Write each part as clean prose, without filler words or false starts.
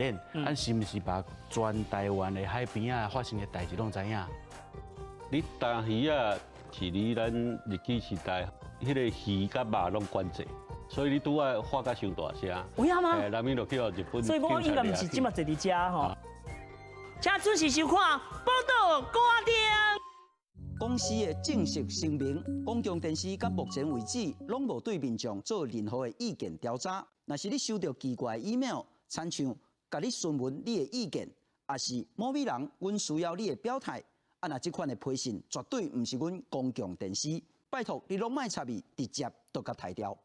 咱是毋是把全台灣的海邊仔發生的代誌攏知影？你大魚仔是離咱日據時代，彼个魚佮肉攏管制，所以你拄仔喊甲傷大聲。有影嗎？欸，南面就去予日本。所以我應該毋是這麼坐佇遮吼。請準時收看《寶島歌廳》。公司的正式聲明，公共電視到目前為止攏無對民眾做任何的意見調查。若是你收到奇怪的 email，親像共你詢問你的意見，抑是某某人，阮需要你的表態，啊，若這款的批信絕對毋是阮公共電視，拜託你攏莫插伊，直接就共刣掉。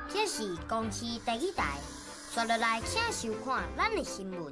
這是公視第一台，紲落來請收看咱的新聞。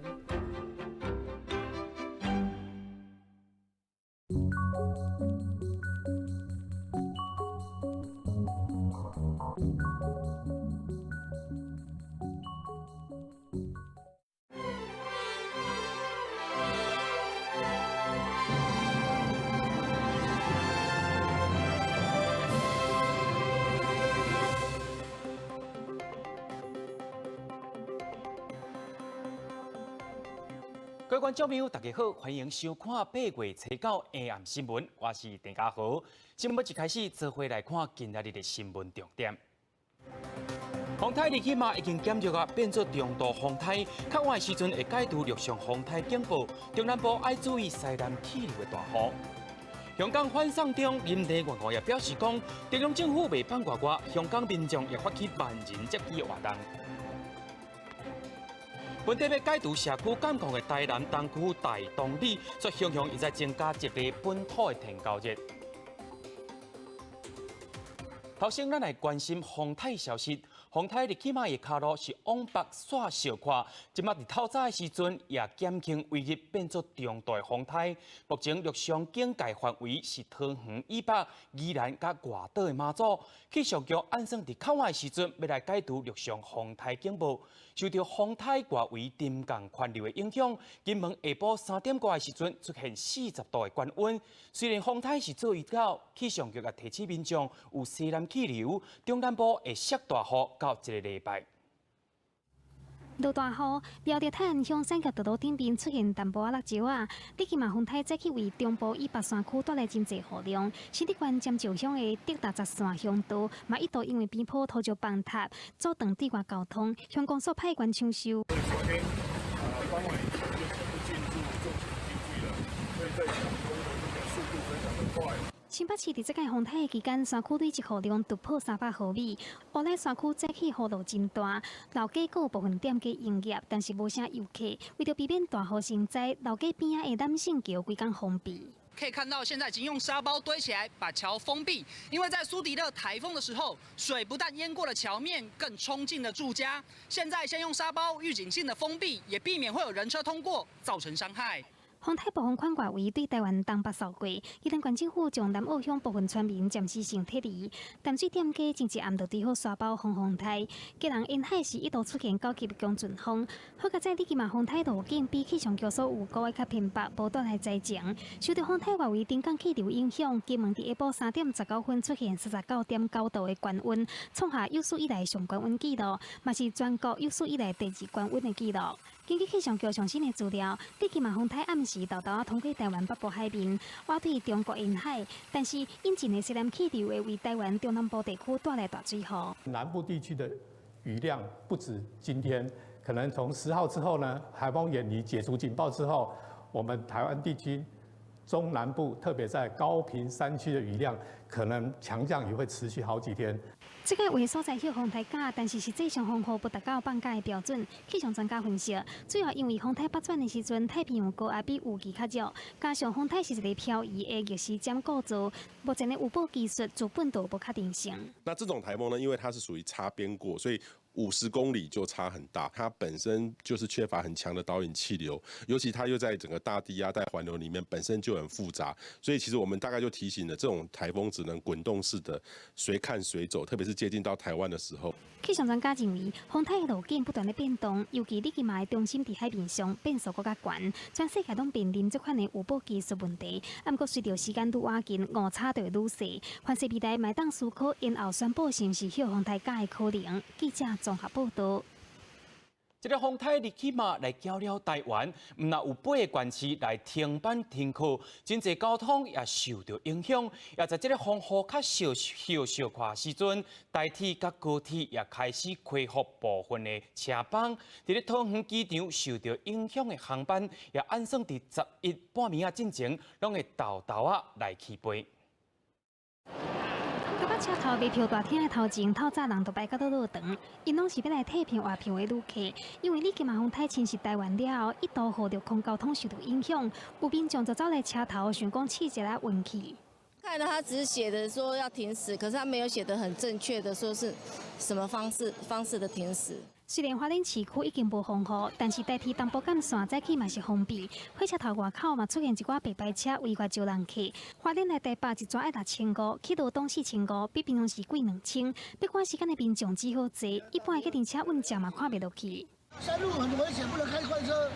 各位觀眾朋友，大家好，歡迎收看8月初9下暗新聞，我是鄭家豪。新聞一開始，做伙來看今仔日的新聞重點。風颱日起嘛已經減弱啊，變做中度風颱，較晚的時陣會解除陸上風颱警報，中南部愛注意西南氣流的大雨。香港反送中林鄭月娥也表示講，中央政府袂放過我，香港民眾也發起萬人接機活動。本地欲解除社區監控的台南東區大同里，煞雄雄一再增加一个本土的天狗日。頭先，咱來關心風颱消息。風颱日起馬的跤路是往北煞小可，這馬佇透早的時陣也減輕威力，變做中度的風颱。目前陸上警戒範圍是桃園以北、宜蘭佮外島的馬祖。氣象局按算佇較晚的時陣欲來解除陸上風颱警報。受著風颱外圍沉降環流的影響，金門下晡3點外的時陣出現40度的高溫。雖然風颱是做預告，氣象局也提醒民眾有西南氣流，中南部會落大雨到這個禮拜。落大雨，苗栗泰安鄉三峽道路頂面出現淡薄仔落石仔。日起嘛風颱再去為中部以北山區帶來真濟雨量。新竹縣尖石鄉的竹六十線鄉道嘛一度因為邊坡土石崩塌，阻斷對外交通。鄉公所派員搶修。昨天，傍晚以後就全部進入重型機具了，所以在搶工的這個速度非常的快。新北市佇這屆風颱的期間，山區累積雨量突破300毫米。烏來山區早起雨落真大，老街閣有部分店家營業，但是無啥遊客。為著避免大雨成災，老街邊仔的攬勝橋規工封閉。可以看到，現在已經用沙包堆起來，把橋封閉。因為在蘇迪勒颱風的時候，水不但淹過了橋面，更衝進了住家。現在先用沙包預警性的封閉，也避免會有人車通過，造成傷害。風颱暴風圈外圍對台灣東北掃過，宜蘭縣政府將南澳鄉部分村民暫時性撤離。淡水店家前一暗就堆好沙包防風颱，基隆沿海是一度出現9級強陣風。好佳哉，日起嘛風颱路徑比氣象局所預估的較偏北，無帶來災情。受著風颱外圍沉降氣流影響，金門佇下晡3點19分出現39.9度的高溫，創下有史以來上高溫紀錄，嘛是全國有史以來第二高溫的紀錄。根據氣象局上新的資料，日起嘛風颱暗時豆豆通過台灣北部海面，倚對中國沿海，但是引進的西南氣流會為台灣中南部地區帶來大水雨。南部地區的雨量不止今天，可能從10號之後呢，颱風遠離解除警報之後，我們台灣地區中南部，特別在高屏山區的雨量，可能強降雨會持續好幾天。這个有所在予風颱假，但是實際上風雨無達到放假的標準。氣象專家分析，主要因為風颱北轉的時陣，太平洋高壓比預期較弱，加上風颱是一個飄移的逆時針構造，目前的預報技術基本都無確定性。那這種颱風呢，因為它是屬於擦邊過，所以50公里就差很大，它本身就是缺乏很強的導引氣流，尤其它又在整個大低壓帶環流裡面本身就很複雜，所以其實我們大概就提醒了，這種颱風只能滾動式的隨看隨走，特別是接近到台灣的時候。氣象專家認為，風颱的路徑不斷的變動，尤其你彼馬的中心佇海面上變速閣較懸，全世界攏面臨這款的預報技術問題。毋過隨著時間愈倚近，誤差就會愈細。凡是未來嘛會當思考延後宣布是毋是予風颱假的可能。記者綜合報道。這个風颱日起馬來攪了台灣，毋但有八个縣市來停班停課，真濟交通也受著影響。也在這个風雨較小小小看時陣，台鐵佮高鐵也開始恢復部分的車班。佇咧桃園機場受著影響的航班，也按算佇11半暝仔進前，攏會沓沓仔來起飛。台北車頭賣票大廳的頭前，透早人就排甲倒落長，𪜶攏是欲來退票換票的旅客。因為你彼馬風颱侵襲台灣了後，一度予陸空交通受著影響，有民眾就走來車頭，想講試一下運氣。看到他只寫的說要停駛，可是他沒有寫得很正確的說是什麼方式的停駛。雖然花蓮市區已經無風雨，但是台鐵東部幹線早起嘛是封閉，火車頭外口嘛出現一寡白牌車違約招人客。花蓮來台北一逝愛6500，去羅東4500，比平常時貴2000。欲趕時間的民眾只好坐，一般的計程車運價嘛看袂落去。山路很危險，不能開快車。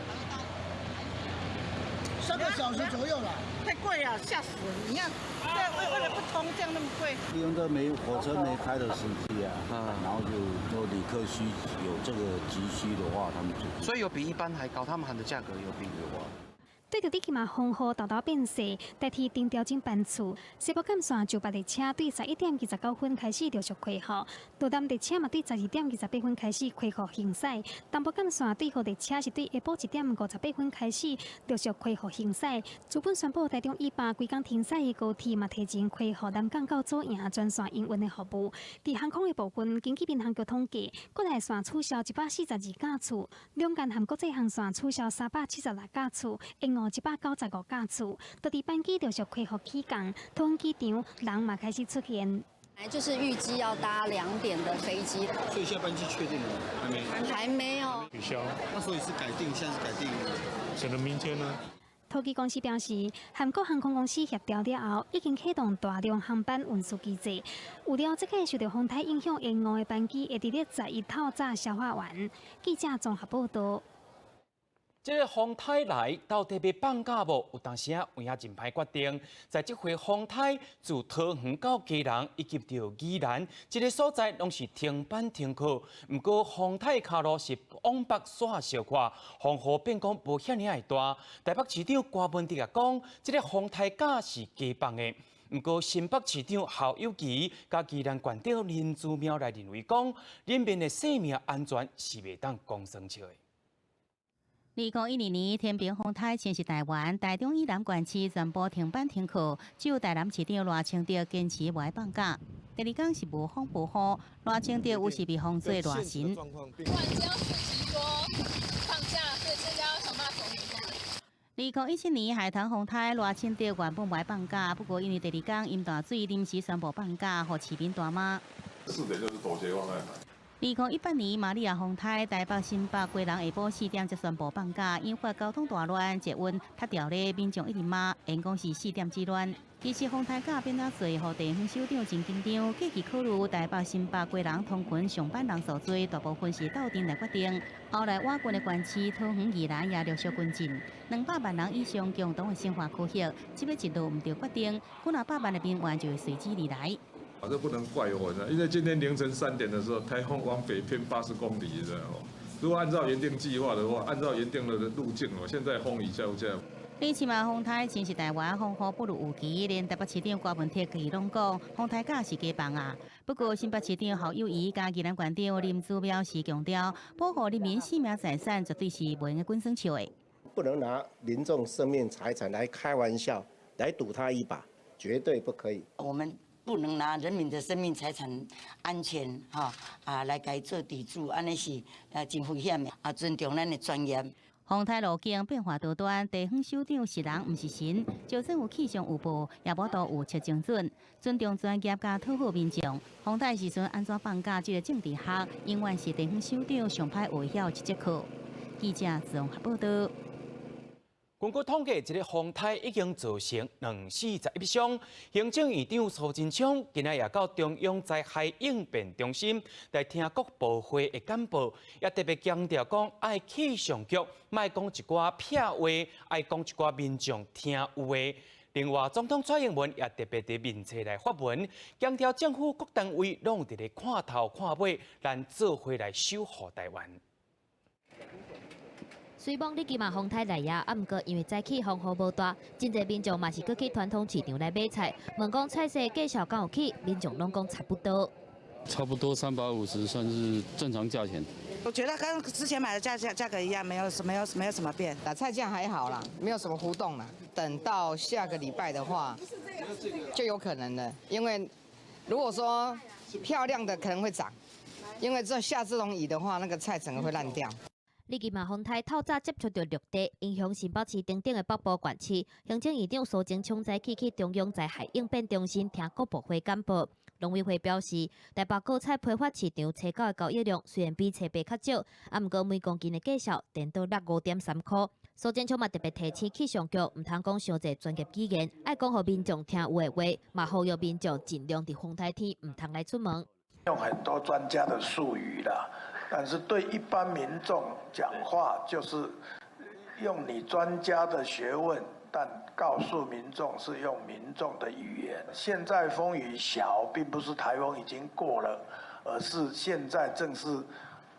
3個小時左右了，太貴了，嚇死人！你看，對，為了不通，這樣那麼貴。利用這沒火車沒開的時機啊，然後就做旅客需有這個急需的話，他們就所以有比一般還高，他們喊的價格有比有啊。對著你彼馬風雨沓沓變細，台鐵頂調整班次，西部幹線就北列車對11點29分開始陸續恢復，羅南列車嘛對12點28分開始恢復行駛，東部幹線對號列車是對下晡1點58分開始陸續恢復行駛。資本宣布台中以北規工停駛的高鐵嘛提前恢復南港到左營專線營運的服務。佇航空的部分，根據民航局統計，國內線取消142架次，兩岸和國際航線取消376架次，延誤195架次。當地班機陸續恢復起降，桃園機場人嘛開始出現。就是預計要搭2點的飛機，所以現在班機確定了嗎？還沒，還沒有取消。那所以是改定，現在是改定，可能明天呢？桃機公司表示，韓國航空公司協調了後，已經啟動大量航班運輸機制。預料這個受著風颱影響延誤的班機，會佇咧11透早消化完。記者綜合報道。這个風颱來到底欲放假無？有當時仔有影真歹決定。在這回風颱，自桃園到基隆以及著宜蘭，這个所在攏是停班停課。毋過風颱跤路是往北煞小可，風雨變講無遐爾仔大。台北市長柯文哲也講，這个風颱假是加放的。毋過新北市長侯友宜佮宜蘭縣長林姿妙來認為講，人民的生命安全是袂當講耍笑的。2012年天平風颱侵襲台灣，台中以南縣市全部停班停課，只有台南市長賴清德堅持無愛放假。第二工是無風無雨，賴清德有時被封做賴神。突然間要訊息說放假，所以現在要想辦法走回家。2017年海棠風颱，賴清德原本無愛放假，不過因為第二工淹大水，臨時宣布放假，予市民大罵。 4點就是妥協方案。2018年瑪利亞風颱，台北、新北、基隆下晡4點才宣布放假，引發交通大亂，捷運塞牢咧，民眾一直罵，言講是四點之亂。其實風颱假變遮濟，予地方首長真緊張。過去考慮台北、新北、基隆通勤上班人數濟，大部分是鬥陣來決定。後來倚近的縣市桃園、宜蘭也陸續跟進，200萬人以上共同的生活區域，這欲一落毋著決定，幾若百萬的民怨就會隨之而來。啊，這不能怪我們，因為今天凌晨3點的時候，颱風往北偏80公里的哦。如果按照原定計劃的話，按照原定的路徑哦，現在風雨交加。呢次嘛風颱侵襲台灣，風雨不如預期，連台北市長柯文哲家己攏講，風颱假是加放啊。不過新北市長侯友宜佮宜蘭縣長林姿妙是強調，保護人民生命財產絕對是袂用閣滾耍笑的。不能拿民眾生命財產來開玩笑。來賭他一把，絕對不可以。我們不能拿人民的生命財產安全哈啊來共伊做抵注，按呢是真危險的啊！尊重咱的專業。風颱路徑變化多端，地方首長是人毋是神，就算有氣象預報，也無度有測精準。尊重專業佮討好民眾。風颱時陣按怎放假？這個政治學永遠是地方首長上歹會曉一節課。記者綜合報道。根據統計，這个風颱已經造成兩死十一傷。行政院長蘇貞昌今仔也到中央災害應變中心來聽各部會的簡報，也特別強調講，愛氣象局莫講一寡屁話，愛講一寡民眾聽有話。另外，總統蔡英文也特別佇面冊來發文，強調政府各單位攏佇咧看頭看尾，咱做伙來守護台灣。雖罔日嘛風颱來啊，啊，毋過因為早起風雨無大，真濟民眾嘛是閣去傳統市場來買菜。問講菜市價數敢有起，民眾攏講差不多。差不多350算是正常價錢。我覺得跟之前買的價格一樣，沒有什麼變。菜價還好啦，沒有什麼浮動啦。等到下個禮拜的話，就有可能了，因為如果說漂亮的可能會漲，因為這下這種雨的話，那個菜整個會爛掉。日嘛風颱透早接觸著陸地，影響新北市等等的北部縣市。行政院長蘇貞昌早起去中央災害應變中心聽各部會簡報。農委會表示，台北果菜批發市場初九的交易量雖然比初八較少，啊，毋過每公斤的價數顛倒落5.3箍。蘇貞昌嘛特別提醒氣象局，毋通講傷濟專業語言，愛講予民眾聽有的話，嘛呼籲民眾盡量佇風颱天毋通來出門。用很多專家的術語啦。但是對一般民眾講話，就是用你專家的學問，但告訴民眾是用民眾的語言。現在風雨小，並不是颱風已經過了，而是現在正是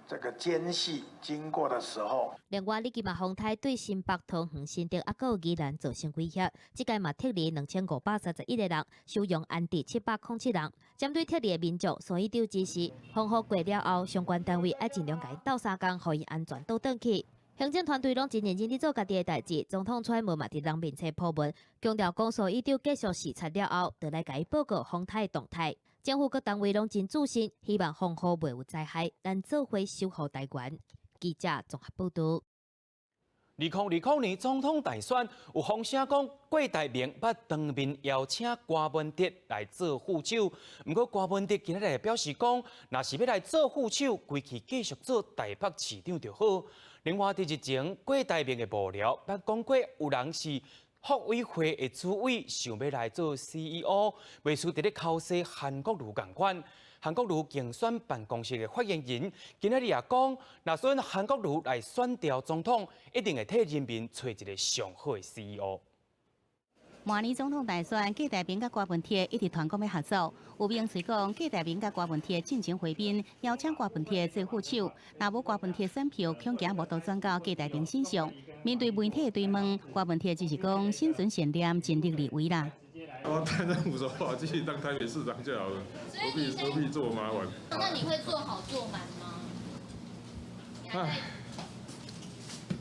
這個間隙經過的時候。另外，日嘛風颱對新北、桃園、新竹、猶閣有宜蘭造成威脅，這屆嘛撤離2531個人，收容安置707人。針對撤離的民眾，蘇院長指示，風雨過了後，相關單位愛盡量共𪜶鬥相共，予𪜶安全倒轉去。行政團隊攏真認真佇做家己的代誌，總統蔡英文嘛佇人面冊 po 文，強調講蘇院長繼續視察了後，就來共伊報告風颱的動態。政府各單位攏真自信，希望風雨袂有災害，咱做伙守護台灣。記者綜合報導。2020年總統大選有風聲講，郭台銘欲當面邀請柯文哲來做副手。毋過柯文哲今仔日表示講，若是欲來做副手，規氣繼續做台北市長就好。另外，佇日前郭台銘的幕僚捌講過，有人是福委會的主委，想欲來做 CEO，袂輸佇咧剾洗韓國瑜仝款。韓國瑜競選辦公室的發言人今仔日也講，若選韓國瑜來選調總統，一定會替人民揣一个上好的 CEO。明年總統大選，郭台銘佮柯文哲一直傳講欲合作。有名嘴講，郭台銘佮柯文哲進前會面，邀請柯文哲做副手。若無柯文哲選票，恐驚無法度轉到郭台銘身上。面對媒體的追問，柯文哲只是講心存善念，盡力而為啦。我擔任無所謂，繼續當台北市長就好了，何必做麻煩？那你會做好做滿嗎？唉，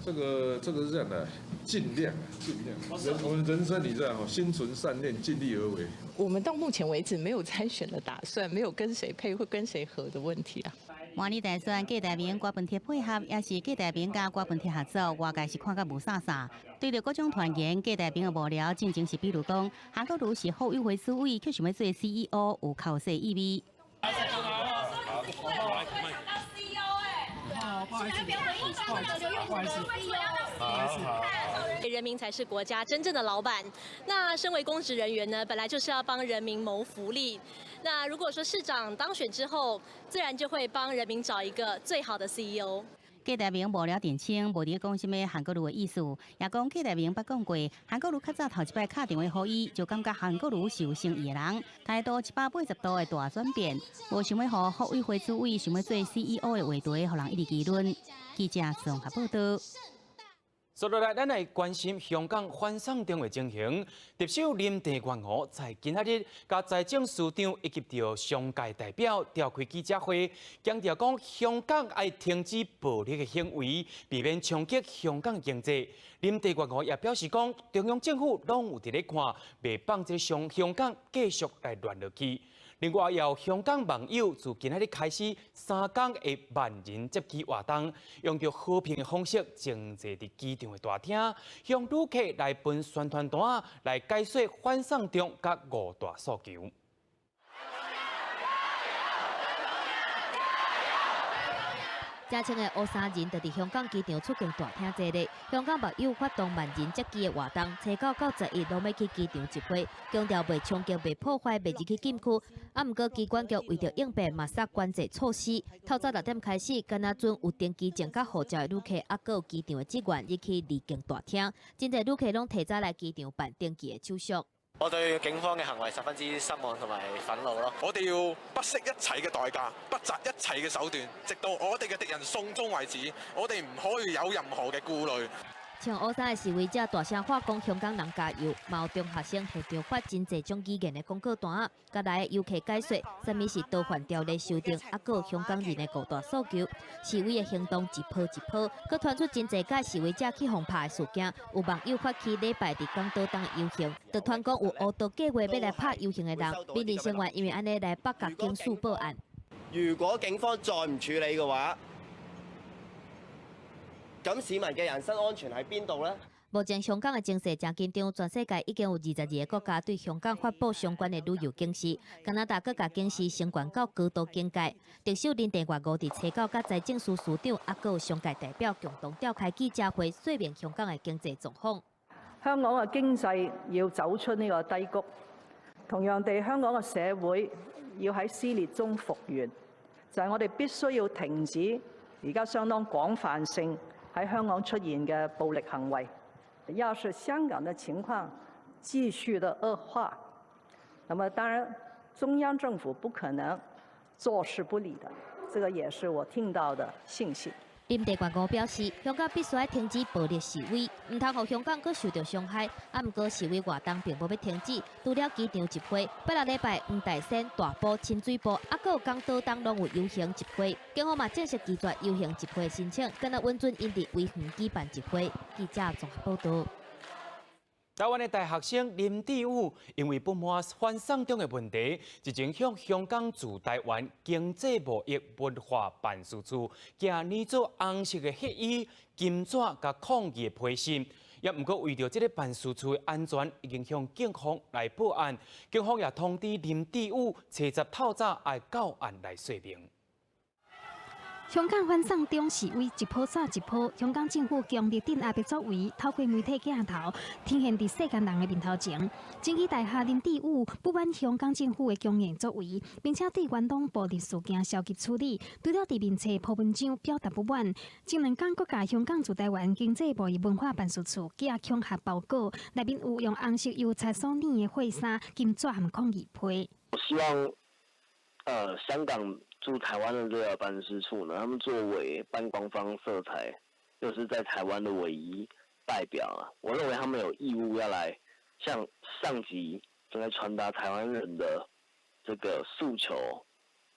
這個是這樣的，盡量盡量。我們人生你知道，心存善念，盡力而為。我們到目前為止沒有參選的打算，沒有跟誰配或跟誰合的問題啊。明年大選，郭台銘、柯文哲配合，抑是郭台銘佮柯文哲合作，外界是看甲霧煞煞。對著各種傳言，郭台銘的幕僚進前是比如講，韓國瑜是福委會主委，卻想欲做 CEO，有剾洗意味。不好意思，不好意思，人民才是國家真正的老闆。那身為公職人員呢，本來就是要幫人民謀福利。那如果說市長當選之後，自然就會幫人民找一個最好的 CEO。郭台銘幕僚澄清，無佇講啥物韓國瑜的意思，也講郭台銘捌講過，韓國瑜較早頭一擺敲電話予伊，就感覺韓國瑜是有誠意的人，態度180度的大轉變，無想欲予福委會主委想欲做 CEO 的話題，予人一直議論。記者綜合報導。接落來，咱來關心香港反送中的情形。特首林鄭月娥在今仔日，佮財政司長以及著商界代表召開記者會，強調講香港愛停止暴力的行為，避免衝擊香港經濟。林鄭月娥也表示講，中央政府攏有佇咧看，袂放這香港繼續來亂落去。另外，有香港網友自今仔日開始3工的萬人接機活動，用著和平的方式，靜坐佇機場的大廳，向旅客來分宣傳單，來解說反送中佮五大訴求。成千的烏衫人就佇香港機場出境大廳坐咧，香港網友發動萬人接機的活動，初九到11攏欲去機場集會，強調袂衝擊、袂破壞、袂入去禁區。啊，毋過機管局為著應變，嘛煞管制措施。透早6點開始，敢若準有登機證佮護照的旅客，啊，閣有機場的職員入去離境大廳，真濟旅客攏提早來機場辦登機的手續。我對警方嘅行為十分之失望同埋憤怒咯！我哋要不惜一切嘅代價，不擇一切嘅手段，直到我哋嘅敵人送終為止。我哋唔可以有任何嘅顧慮。穿烏衫的示威者大聲喊講香港人加油，嘛有中學生現場發真濟種語言的廣告單，佮來的遊客解說啥物是逃犯條例修訂，啊，閣有香港人的五大訴求。示威的行動一波一波，閣傳出真濟擺示威者去予拍的事件。有網友發起禮拜佇港島東的遊行，就傳講有烏道計劃欲來拍遊行的人，民陣成員因為按呢來北角警署報案。如果警方再唔處理嘅話，咁市民嘅人身安全喺邊度呢？目前香港的情勢誠緊張，全世界已經有22個國家對香港發布相關的旅遊警示。加拿大閣共警示升懸到高度警戒。特首林鄭月娥佇初九佮財政司司長，啊，閣有商界代表共同召開記者會，說明香港的經濟狀況。香港嘅經濟要走出呢個低谷，同樣地，香港嘅社會要喺撕裂中復原，就係我哋必須要停止而家相當廣泛性喺香港出現嘅暴力行為。要是香港的情況繼續的惡化，那麼當然中央政府不可能坐視不理的，這個也是我聽到的信息。林鄭月娥表示，香港必須愛停止暴力示威，毋通予香港閣受著傷害。啊，毋過示威活動並無欲停止，除了機場集會，拜六禮拜黃大仙、大埔、深水埗，啊，閣有港島東攏有遊行集會。警方嘛正式拒絕遊行集會申請，敢若允准𪜶佇維園舉辦集會。記者綜合報導。台灣的大學生林志宇因為不滿反送中的問題，日前向香港駐台灣經濟貿易文化辦事處寄擬做紅色的血衣、金紙佮抗議的批信，也毋過為著這个辦事處的安全，已經向警方來報案。警方也通知林志宇，初十透早愛到案來說明。香港反送中示威一波煞一波，香港政府強力鎮壓的作為，透過媒體鏡頭呈現佇世間人的面頭前。政治大俠林志宇不滿香港政府的強硬作為，並且對元朗暴力事件消極處理，除了佇面冊鋪文章表達不滿，前兩工閣共香港駐台灣經濟貿易文化辦事處寄恐嚇包裹，內面有用紅色油漆所擬的血衫、金紙和抗議批。我希望，香港駐台灣的這個辦事處呢，他們作為半官方色彩，又是在台灣的唯一代表啊，我認為他們有義務要來向上級來傳達台灣人的這個訴求，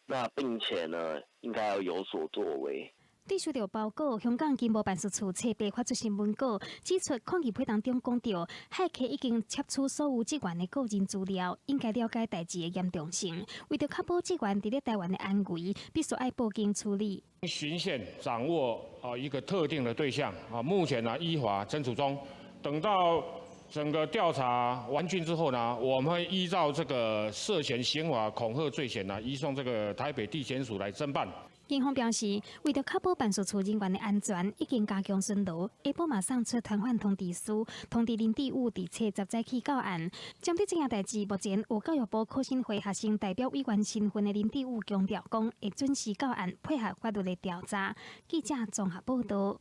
那並且呢，應該要有所作為。對收到報告，香港經貿辦事處初八發出新聞稿，指出抗議批當中講著，駭客已經竊取所有職員的個人資料，應該了解代誌的嚴重性。為著確保職員佇咧台灣的安危，必須愛報警處理。循線掌握一個特定的對象啊，目前呢依法偵處中，等到整個調查完竣之後呢，我們會依照這個涉嫌刑法恐嚇罪嫌呢，移送這個台北地檢署來偵辦。警方表示，為著確保辦事處人員的安全，已經加強巡邏，下晡嘛送出傳喚通知書，通知林志宇佇初十早起到案。針對這件代誌，目前有教育部考審會學生代表委員身份的林志宇強調講，會準時到案，配合法律的調查。記者綜合報導。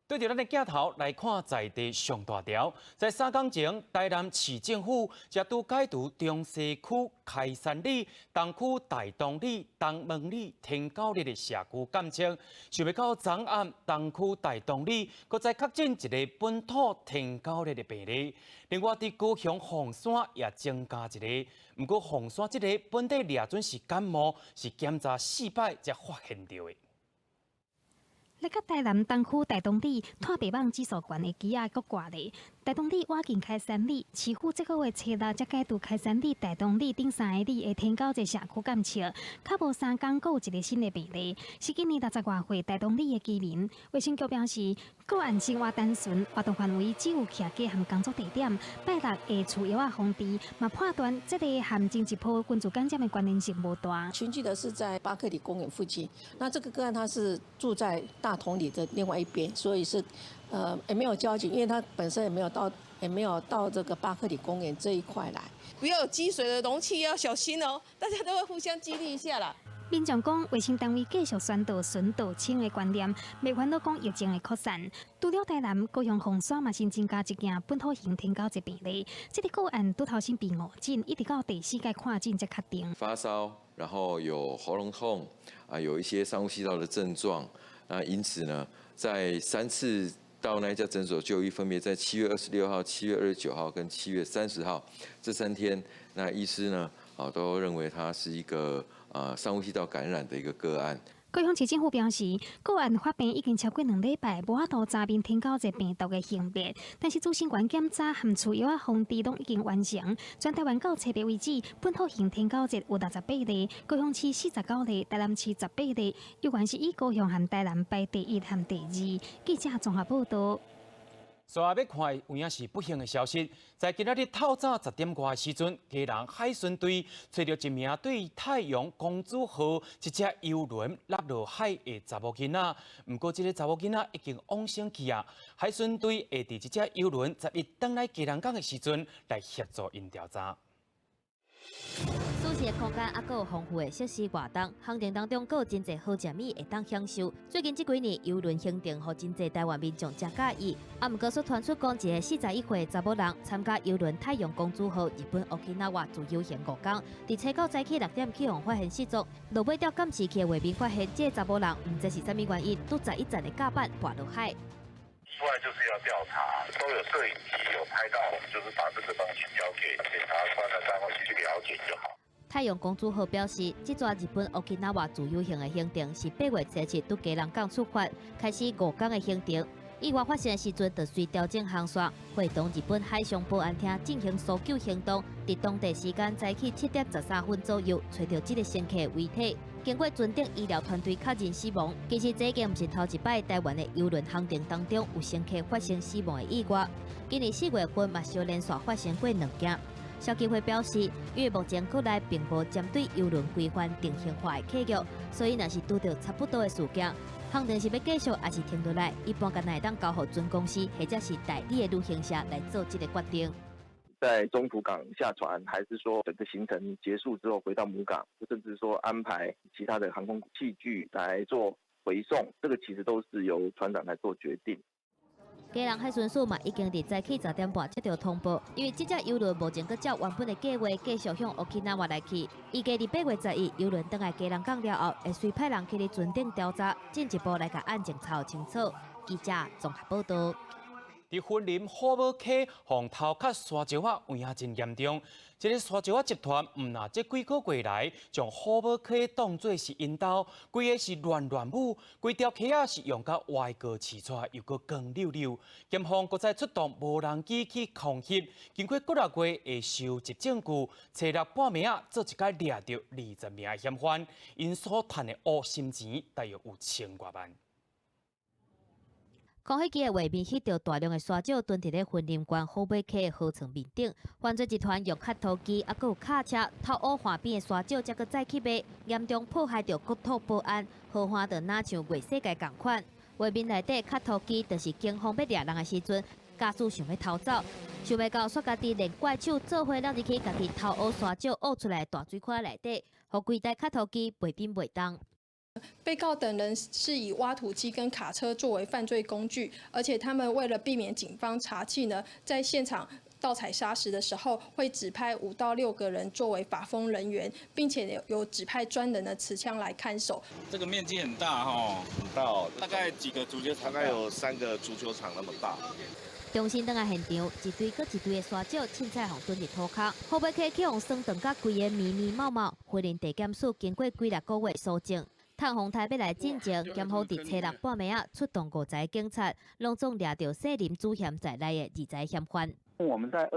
對著咱的鏡頭來看，在地上大條，在3工前，台南市政府才拄解除中西區開山里、東區大同里、東門里、天狗里的社區監測，想欲到昨暗東區大同里，閣再確診一個本土天狗熱的病例。另外，佇高雄鳳山也增加一个，毋過鳳山這个本底掠準是感冒，是檢查4擺才發現著的。來到台南東區大同里，炭白網指數懸的機仔閣掛咧。大同里倚近開山里，市府這个月初六才解除開山里、大同里等三个里的天狗熱社區監測，較無3工閣有一个新的病例，是今年60外歲大同里的居民。衛生局表示，個案生活單純，活動範圍只有徛家和工作地點。拜六下厝藥仔防治，嘛判斷這个和前一波群聚感染的關聯性無大。群聚的是在巴克里公園附近，那這個個案他是住在大同里的另外一邊，所以是，也沒有交集，因為他本身也沒有到這個巴克里公園這一塊來。不要有積水的容器要小心哦，大家都會互相激勵一下啦。民眾講，衛生單位繼續宣導純道清的觀念，袂煩惱講疫情的擴散。除了台南、高雄鳳山嘛，新增加一件本土型天狗熱病例，這个個案拄頭先被誤診，一直到第四擺看診才確定。發燒，然後有喉嚨痛，啊，有一些上呼吸道的症狀。那因此呢，在三次到那一家診所就醫，分別在7月26號、7月29號跟7月30號這3天，那醫師呢，啊都認為他是一個上呼吸道感染的一個個案。高雄市政府表示，個案發病已經超過2禮拜，無法度查明天狗熱病毒的型別，但是主審官檢查和厝藥仔防治攏已經完成。全台灣到初八為止，本土型天狗熱有68例，高雄市49例，台南市18例，猶原是以高雄和台南排第一和第二。記者綜合報導。所以欲看有影是不幸的消息，在今仔日透早10點外的時陣，基隆海巡隊揣著一名對太陽公主號這隻郵輪落落海的查某囡仔，毋過這个查某囡仔已經往生去啊！海巡隊會佇這隻郵輪11轉來基隆港的時陣來協助𪜶調查。舒適的空間，猶閣有豐富的設施活動，行程當中閣有真濟好食物會當享受。最近這幾年，郵輪行程予真濟台灣民眾誠佮意。啊，毋過煞傳出講一个41歲查某人參加郵輪太陽公主號日本沖繩自由行5工，佇初九早起6點去予發現失蹤，落尾調監視器的畫面發現，這个查某人毋知是啥物原因，佇11站的甲板跋落海。出來就是要調查，都有攝影機有拍到，就是把這個東西交給檢察官的單位去了解就好。太陽公主號表示，這逝日本沖繩自由行的行程是8月初7佇基隆港出發，開始5工的行程。意外發生的時陣，就隨調整航線，會同日本海上保安廳進行搜救行動。佇當地時間早起7點13分左右，揣著這个乘客遺體。經過船頂醫療團隊確認死亡。其實這已經毋是頭一擺台灣的郵輪航程當中有乘客發生死亡的意外。今年4月份嘛，小連續發生過兩件。消基會表示，因為目前國內並無針對郵輪規範定型化的契約，所以若是拄著差不多的事件，航程是欲繼續抑是停落來，一般干焦會當交予船公司或者是代理的旅行社來做這个決定。在中途港下船，還是說整個行程結束之後回到母港，甚至說安排其他的航空器具來做回送，這個其實都是由船長來做決定。基隆海巡署嘛已經佇早起10點半接到通報，因為這隻郵輪目前閣照原本的計劃繼續向沖繩來去。預計佇8月11郵輪轉來基隆港了後，會隨派人去佇船頂調查，進一步來共案情查清楚。記者綜合報導。佇雲林虎尾溪，予偷崁沙石仔有影真嚴重。這个沙石仔集團毋但這幾个月來，將虎尾溪當做是𪜶兜，規个是亂亂舞，規條溪仔是用甲歪過刺出，又閣光溜溜。檢方閣再出動無人機去空翕，經過幾若月的收集證據，初六半暝仔做一擺掠著20名的嫌犯，𪜶所趁的烏心錢大約有千外萬。空飛機的畫面翕著大量的沙石囤佇咧雲林縣虎尾溪的河床面頂，犯罪集團用崁塗機猶閣有卡車偷挖岸邊的沙石，才閣載去賣，嚴重破壞著國土保安，河岸就若像異世界仝款。畫面內底崁塗機就是警方欲掠人的時陣，駕駛想欲逃走，想袂到煞家己連怪手做伙落入去，家己偷挖沙石挖出來的大水塊內底，予規台崁塗機袂振袂動。被告等人是以挖土機跟卡車作為犯罪工具，而且他們為了避免警方查緝呢，在現場盜採砂石的時候，會指派5到6個人作為把風人員，並且有指派專人的持槍來看守。這個面積很大哈，很大哦，大概幾個足球場？大概有3個足球場那麼大。重新轉來現場，一堆閣一堆的沙石凊彩予囤佇塗跤，予尾溪去予霜凍甲規个密密茂茂。雲林地檢署經過幾個月搜證，探風台欲來進前，檢方佇初六半暝仔出動50個警察，攏總掠著謝林祖賢在內的20個嫌犯。我們在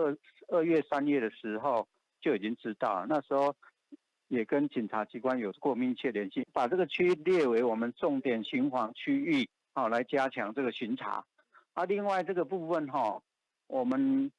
2月、3月的時候就已經知道，那時候也跟警察機關有過密切聯繫，把這個區域列為我們重點巡防區域，好來加強這個巡查。啊，另外這個部分哈，我們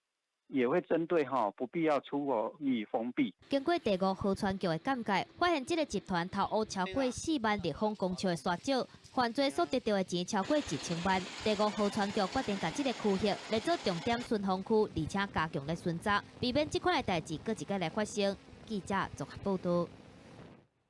也會針對哈不必要出口予以封閉。經過第五河川局的鑑界，發現這個集團偷挖超過4萬立方公尺的沙石，犯罪所得到的錢超過1000萬。第五河川局決定共這個區域列做重點巡防區，而且加強咧巡查，避免這款的代誌閣一擺來發生。記者綜合報導。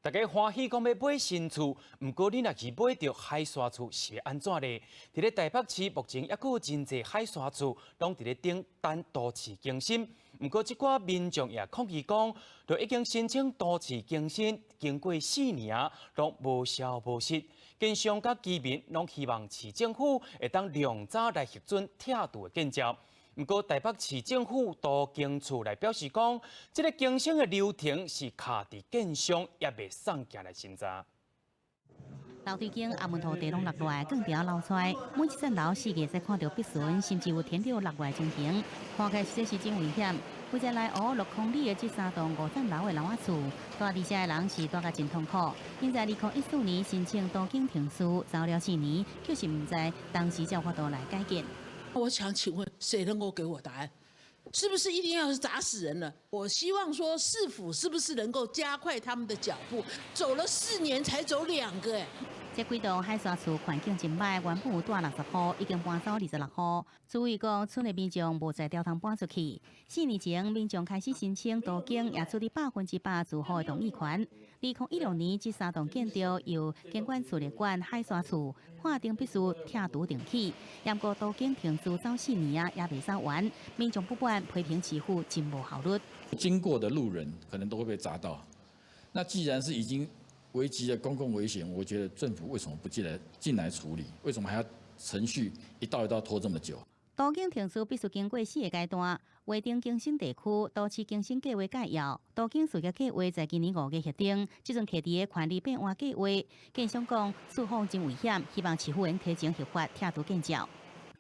大家歡喜講欲買新厝，毋過你若是買著海沙厝是會按怎咧？佇咧台北市目前猶閣有真濟海沙厝，攏佇咧等等都市更新。毋過這寡民眾也抗議講，就已經申請都市更新，經過4年，攏無消無息。建商佮居民攏希望市政府會當量早來核准拆除的建照。毋過台北市政府都更處來表示講，這個更新的流程是卡佇建商猶未送件來審查。樓梯間阿門土地攏落來，鋼條流出來，每一層樓四個會使看著壁唇，甚至有天頂落來情形，看起來實在是真危險。負責來湖6公里的這3棟5層樓的樓仔厝，住佇遮的人是住甲真痛苦。𪜶在2014年申請都更程序，走了4年，就是毋知當時才有法度來改建。我想請問，誰能夠給我答案？是不是一定要是砸死人了？我希望說，市府是不是能夠加快他們的腳步？走了4年才走2個，哎。這幾棟海沙厝環境真䆀，原本有住60戶，已經搬走26戶。注意講，村的民眾無才調通搬出去。4年前，民眾開始申請都更，也取得100%住戶的同意權。2016年，這三棟建築由建管處列管海沙厝，判定必須拆除重起。毋過都更程序走4年啊，猶未走完，民眾不滿，批評市府真無效率。經過的路人可能都會被砸到。那既然是已經危及了公共危險，我覺得政府為什麼不進來處理？為什麼還要程序一道一道拖這麼久？都更程序必須經過四個階段：劃定更新地區、都市更新計畫概要、都更事業計畫在今年5月核定，這陣提佇个權利變換計畫。建商講，四方真危險，希望市府能提前核發拆除建照。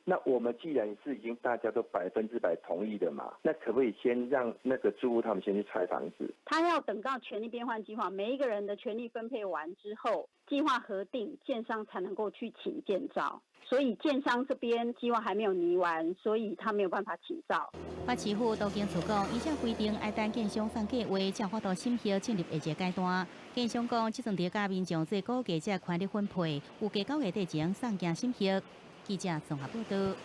那我們既然是已經大家都100%同意的嘛，那可不可以先讓那個住戶他們先去拆房子？他要等到權利變換計劃，每一個人的權利分配完之後，計劃核定，建商才能夠去請建照。所以建商這邊計劃還沒有擬完，所以他沒有辦法請照。北市府都更處講，依照規定愛等建商送計劃，才有法度審核進入下一個階段。建商講，這陣佇佮民眾做估價這權利分配，預計9月底前送件審核。記者綜合報導。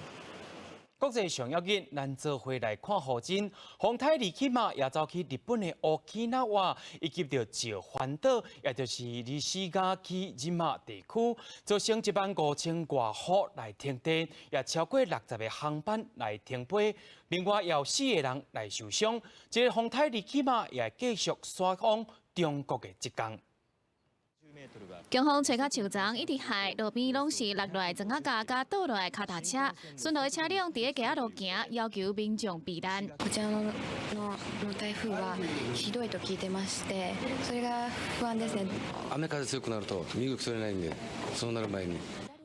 國際上要緊，咱做伙來看予真。風颱利奇馬也走去日本的沖繩以及著石垣島，也就是石垣島地區，造成1萬5千外戶來停電，也超過60個航班來停飛。另外，也有4個人來受傷。這個風颱利奇馬也繼續徙往中國的浙江。強風吹甲樹叢一直害，路邊攏是落來磚仔架佮倒落來跤踏車，巡邏的車輛佇咧街仔路行，要求民眾避難。こちらの台風はひどいと聞いてまして、それが不安ですね。雨風強くなると身動き取れないんで、そうなる前に。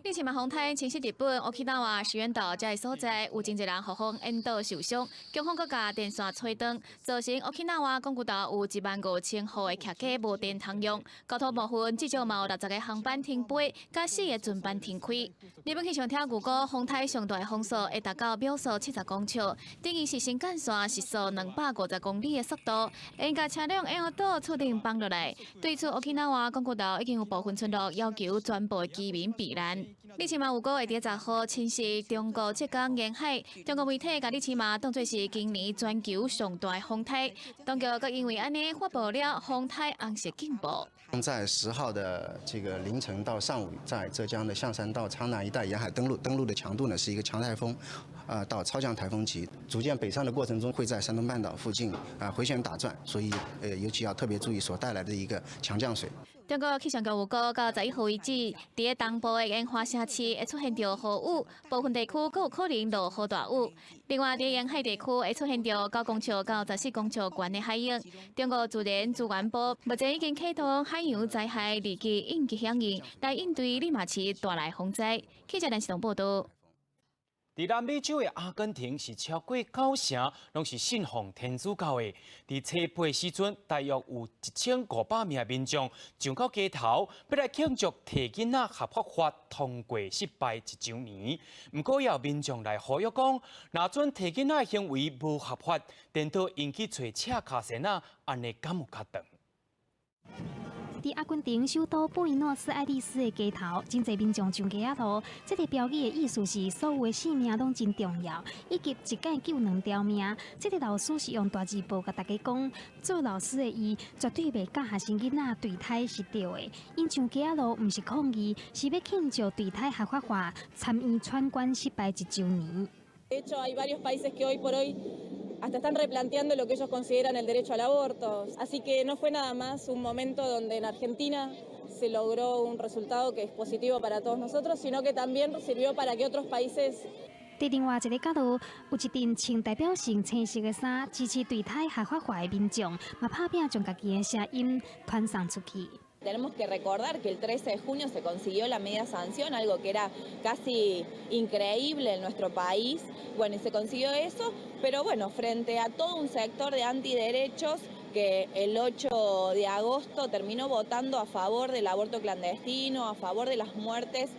利奇馬風台侵襲日本沖縄石垣島這个所在，有真濟人予風淹倒受傷，強風閣共電線吹斷，造成沖繩宮古島有1萬5千戶的客家無電通用。交通部分至少嘛有60個航班停飛，佮4個船班停開。日本氣象廳預估風台上大風速會達到秒速70公尺，等於是新幹線時速250公里的速度，會共車輛淹倒厝頂放落來。對此，沖繩宮古島已經有部分村落要求全部居民避難。利奇馬預估會佇10號侵襲中國浙江沿海。中國媒體共利奇馬當作是今年全球上大風颱。當局閣因為按呢發布了風颱紅色警報。在10號的這個凌晨到上午，在浙江的象山到蒼南一帶沿海登陸，登陸的強度呢是一個強颱風，到超強颱風級。逐漸北上的過程中，會在山東半島附近啊迴旋打轉，所以尤其要特別注意所帶來的一個強降水。中國氣象局預估到11號為止，佇個東部的沿海城市會出現著豪雨，部分地區閣有可能落雨大雨。另外，佇沿海地區會出現著9公尺到14公尺懸的海湧。中國自然資源部目前已經啟動海洋災害二級應急響應，來應對利馬市帶來風災。記者連視報導。佇南美洲的阿根廷是超過九成攏是信奉天主教的。佇初八時陣，大約有1500名民眾上到街頭，欲來慶祝提囡仔合法化通過失敗一週年。毋過，也有民眾來呼籲講，若准提囡仔的行為無合法，顛倒𪜶去揣赤跤仙仔，按呢敢有較長？佇阿根廷首都布宜諾斯艾利斯的街頭，真濟民眾上街仔路。這個標語的意思是，所有的性命攏真重要，以及一擺救兩條命。這個老師是用大字報共大家講，做老師的伊絕對袂教學生囡仔墮胎是對的。𪜶上街仔路毋是抗議，是欲慶祝墮胎合法化參院闖關失敗一週年。 De hecho, hay varios países que hoy por hoy hasta están replanteando lo que ellos consideran el derecho al aborto. Así que no fue nada más un momento donde en Argentina se logró un resultado que es positivo para todos nosotros, sino que también sirvió para que otros países 佇另外一个角落，有一陣穿代表性青色的衫，支持墮胎合法化的民眾，嘛拍拚將家己的聲音傳送出去。 Tenemos que recordar que el 13 de junio se consiguió la media sanción, algo que era casi increíble en nuestro país. Bueno, y se consiguió eso, pero bueno, frente a todo un sector de antiderechos que el 8 de agosto terminó votando a favor del aborto clandestino, a favor de las muertes.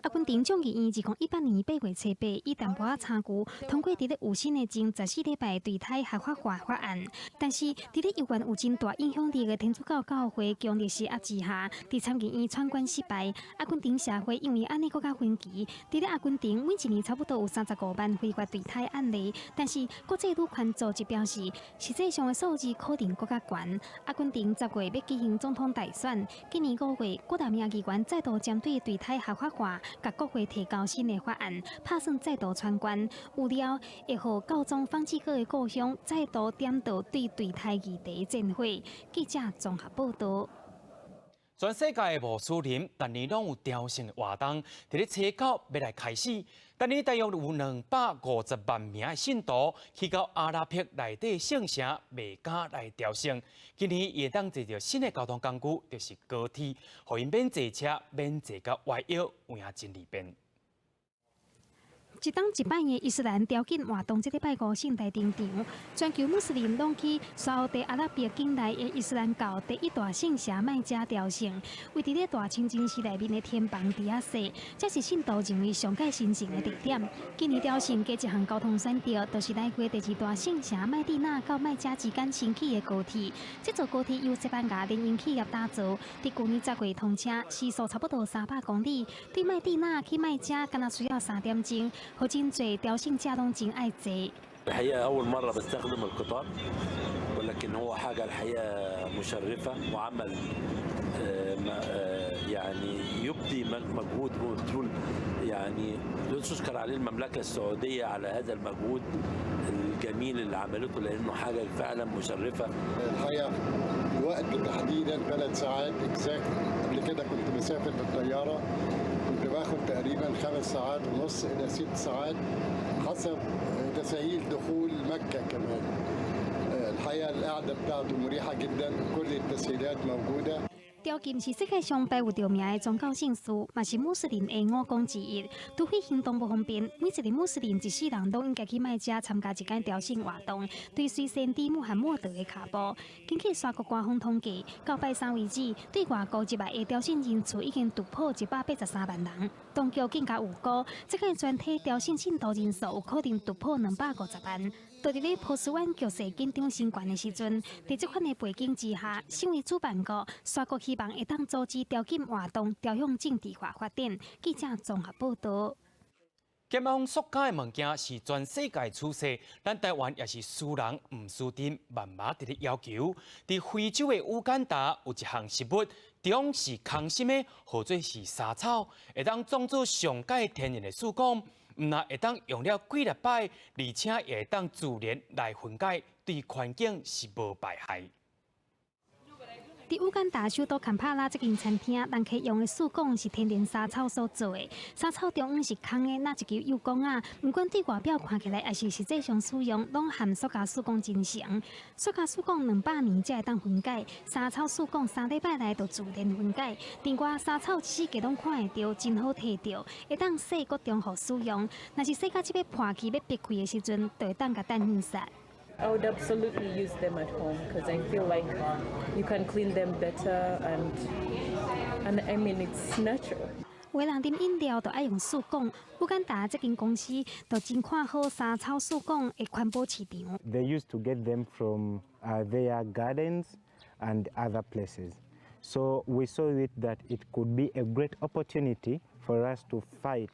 阿根廷眾議院2018年8月初八，以淡薄仔差距通過佇咧有審的前14禮拜墮胎合法化法案，但是佇咧猶原有真大影響力的天主教教會強力施壓之下，佇參議院闖關失敗。阿根廷社會因為按呢閣較分歧，佇咧阿根廷每一年差不多有35萬非法墮胎案例，但是國際女權組織表示，實際上的數字可能閣較懸。阿根廷10月欲舉行總統大選，今年5月，幾若名議員再度針對墮胎合法化，共國會提交新的法案，拍算再度闖關，預料會予教宗方濟各的故鄉再度點著對墮胎議題戰火。記者綜合報導。全世界的穆斯林，逐年攏有朝聖的活動，佇咧初九欲來開始。逐年大約有250萬名的信徒去到阿拉伯內底聖城麥加來朝聖。今年會當坐著新的交通工具，就是高鐵，予𪜶免坐車，免坐甲彎腰，有影真利便。一冬一擺的伊斯蘭朝覲活動，這禮拜五盛大登場，全球穆斯林攏去沙烏地阿拉伯境內的伊斯蘭教第一大聖城麥加朝聖，位佇咧大清真寺內面的天棚佇遐踅，這是信徒認為上蓋神聖的地點。今年朝聖加一項交通選擇，就是來回第二大聖城麥地那到麥加之間新起的高鐵。這座高鐵由西班牙聯營企業打造，佇舊年10月通車，時速差不多300公里。對麥地那去麥加，敢若需要3點鐘。予真濟朝聖者攏真愛坐。 الحقيقة أول مرة بستخدم القطار ولكن هو حاجة الحقيقة مشرفة وعمل يعني يبدي مجهود وبذول يعني تشكر عليه المملكة السعودية على هذا المجهود الجميل اللي عملته لأنه حاجة فعلا مشرفة. الحقيقة الوقت تحديدا 3 ساعات exactly. قبل كده كنت بسافر بالطيارة، كنت باخد تقريبا 5 ساعات ونص إلى 6 ساعات حسب تسهيل دخول مكة. كمان الحقيقة القعدة بتاعته مريحة جدا، كل التسهيلات موجودة. 朝覲是世界上排有著名的宗教盛事，嘛是穆斯林的五功之一。除非行動不方便，每一个穆斯林一世人攏應該去麥加參加一擺朝聖活動，追隨先知穆罕默德的跤步。根據沙國官方統計，到拜三為止，對外國入來的朝聖人數已經突破183萬人。當局更加預估，這個全體朝聖信徒人數有可能突破250萬。就佇咧波斯灣局勢緊張升懸的時陣，佇這款的背景之下，身為主辦國，沙國希希望會當阻止朝禁活動朝向政治化發展。記者綜合報導。減用塑膠的物件是全世界趨勢，咱台灣也是輸人毋輸陣，慢慢佇咧要求。佇非洲的烏干達有一項食物，中是空心的，號做是莎草，會當創做上蓋天然的試管，毋但會當用了幾禮擺，而且也會當自然來分解，對環境是無排害。佇烏干達首都坎帕拉這間餐廳，人客用的試管是天然莎草所做的。莎草中央是空的，若一球幼管仔，毋管對外表看起來，抑是實際上使用，攏和塑膠試管真像。塑膠試管200年才會當分解，莎草試管3禮拜內就自然分解。另外，莎草一四季攏看會著，真好提著，會當洗閣重複使用。若是洗甲這欲破去欲癟開的時陣，就會當共等垃圾。 I would absolutely use them at home because I feel like you can clean them better and I mean it's natural. 有的人啉飲料就愛用試管，烏干達這間公司就真看好莎草試管的環保市場。 They used to get them from their gardens and other places. So we saw it that it could be a great opportunity for us to fight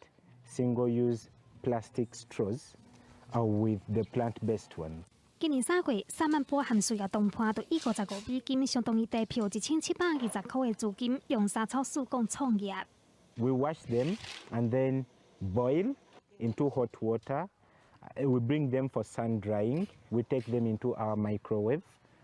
single-use plastic straws with the plant-based ones. 今年3月，薩曼波含事業同伴就以55美金，相當於台票1720塊的資金，用莎草試管創業。 We wash them and then boil into hot water. We bring them for sun drying. We take them into our microwave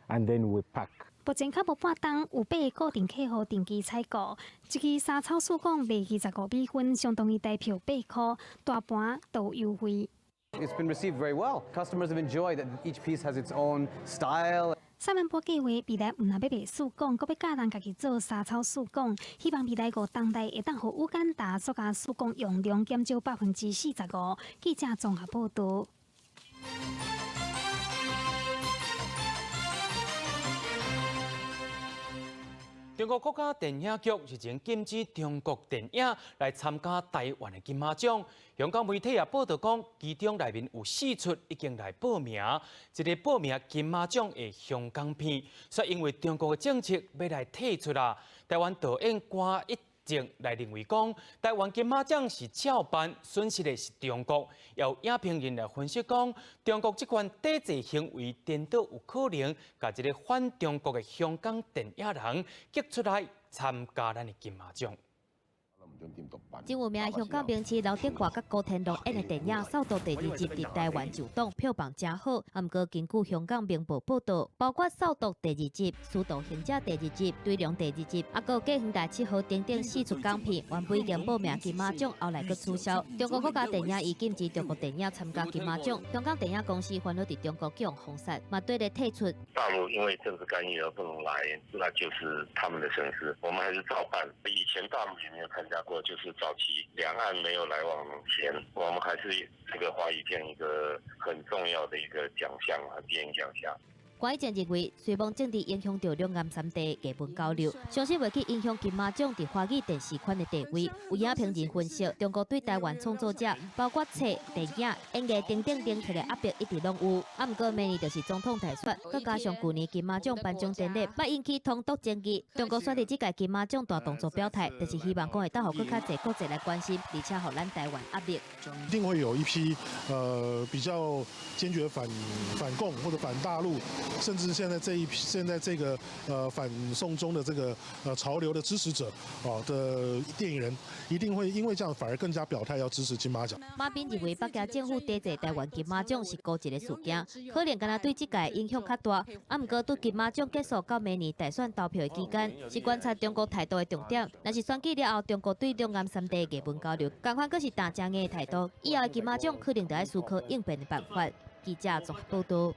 and then we pack. 目前較無半冬，有八个固定客戶定期採購。一支莎草試管賣25美分，相當於台票8塊，大盤都有優惠。 It's been received very well. Customers have enjoyed that each piece has its own style. 薩曼波計劃未來毋但欲賣試管，閣欲教人家己做莎草試管，希望未來5冬內會當予烏干達塑膠試管用量減少45%。記者綜合報導。中國國家電影局日前禁止中國電影來參加台灣的金馬獎。香港媒體也報導講，其中內面有四齣已經來報名，一个報名金馬獎的香港片，煞因為中國的政策欲來退出啦。台灣導演關一正來認為講，台灣金馬獎是照辦，損失的是中國。有影評人來分析講，中國這款抵制行為，顛倒有可能共這个反中國的香港電影人激出來參加咱的金馬獎。真有名的香港明星劉德華佮古天樂演的電影《掃毒第二集》佇台灣上檔，票房誠好。啊，毋過根據香港明報報導，包括《掃毒第二集》、《使徒行者第二集》、《追龍第二集》，啊，閣有《隔遠大七號》等等四齣港片，原本已經報名金馬獎，後來閣取消。中國國家電影已禁止中國電影參加金馬獎，香港電影公司煩惱佇中國予封殺，嘛綴咧退出。大陸因為政治干預而不能來，那就是他們的損失。我們還是照辦。以前大陸也沒有參加過，就是早期兩岸沒有來往前，我們還是這個華語片一個很重要的一個獎項啊，電影獎項。關一正認為，雖罔政治影響著兩岸三地藝文交流，相信袂去影響金馬獎佇華語電視圈的地位。有影評人分析，中國對台灣創作者，包括冊、電影、演藝等等等的壓迫一直攏有。啊，毋過明年就是總統大選，閣加上舊年金馬獎頒獎典禮，捌引起統獨爭議。中國選佇這屆金馬獎大動作表態，就是希望講會當予閣較濟國際來關心，而且予咱台灣壓力。一定會有一批比較堅決反共或者反大陸。甚至現在這一批，現在這個反送中的這個潮流的支持者啊的電影人，一定會因為這樣反而更加表態要支持金馬獎。馬斌認為，北京政府抵制台灣金馬獎是孤一个事件，可能敢若對這屆影響較大。啊，毋過對金馬獎結束到明年大選投票的期間，是觀察中國態度的重點。若是選舉了後，中國對兩岸三地藝文交流，仝款閣是彈誠硬的態度，以後的金馬獎可能就愛思考應變的辦法。記者綜合報導。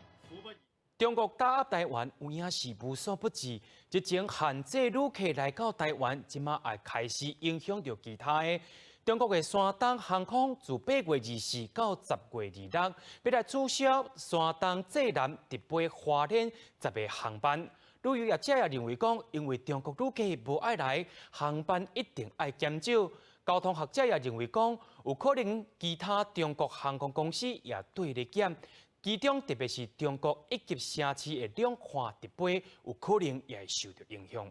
中國打壓台灣有影是無所不至。日前限制旅客來到台灣，這馬也開始影響著其他的。中國的山東航空自8月24到10月26，欲來取消山東濟南直飛花蓮10个航班。旅遊業者也認為講，因為中國旅客無愛來，航班一定愛減少。交通學者也認為講，有可能其他中國航空公司也綴咧減。其中特別是中國一級城市的兩岸直飛，有可能也會受著影響。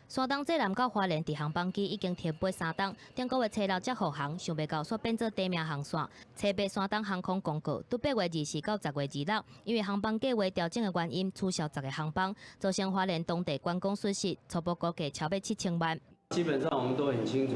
山東濟南到花蓮直航班機已經停飛3冬，頂個月初六才復航，想袂到煞變做短命航線。初八山東航空公告，對8月24到10月26，因為航班計劃調整的原因，取消10個航班，造成花蓮當地觀光損失，初步估計超過7000萬。基本上我們都很清楚，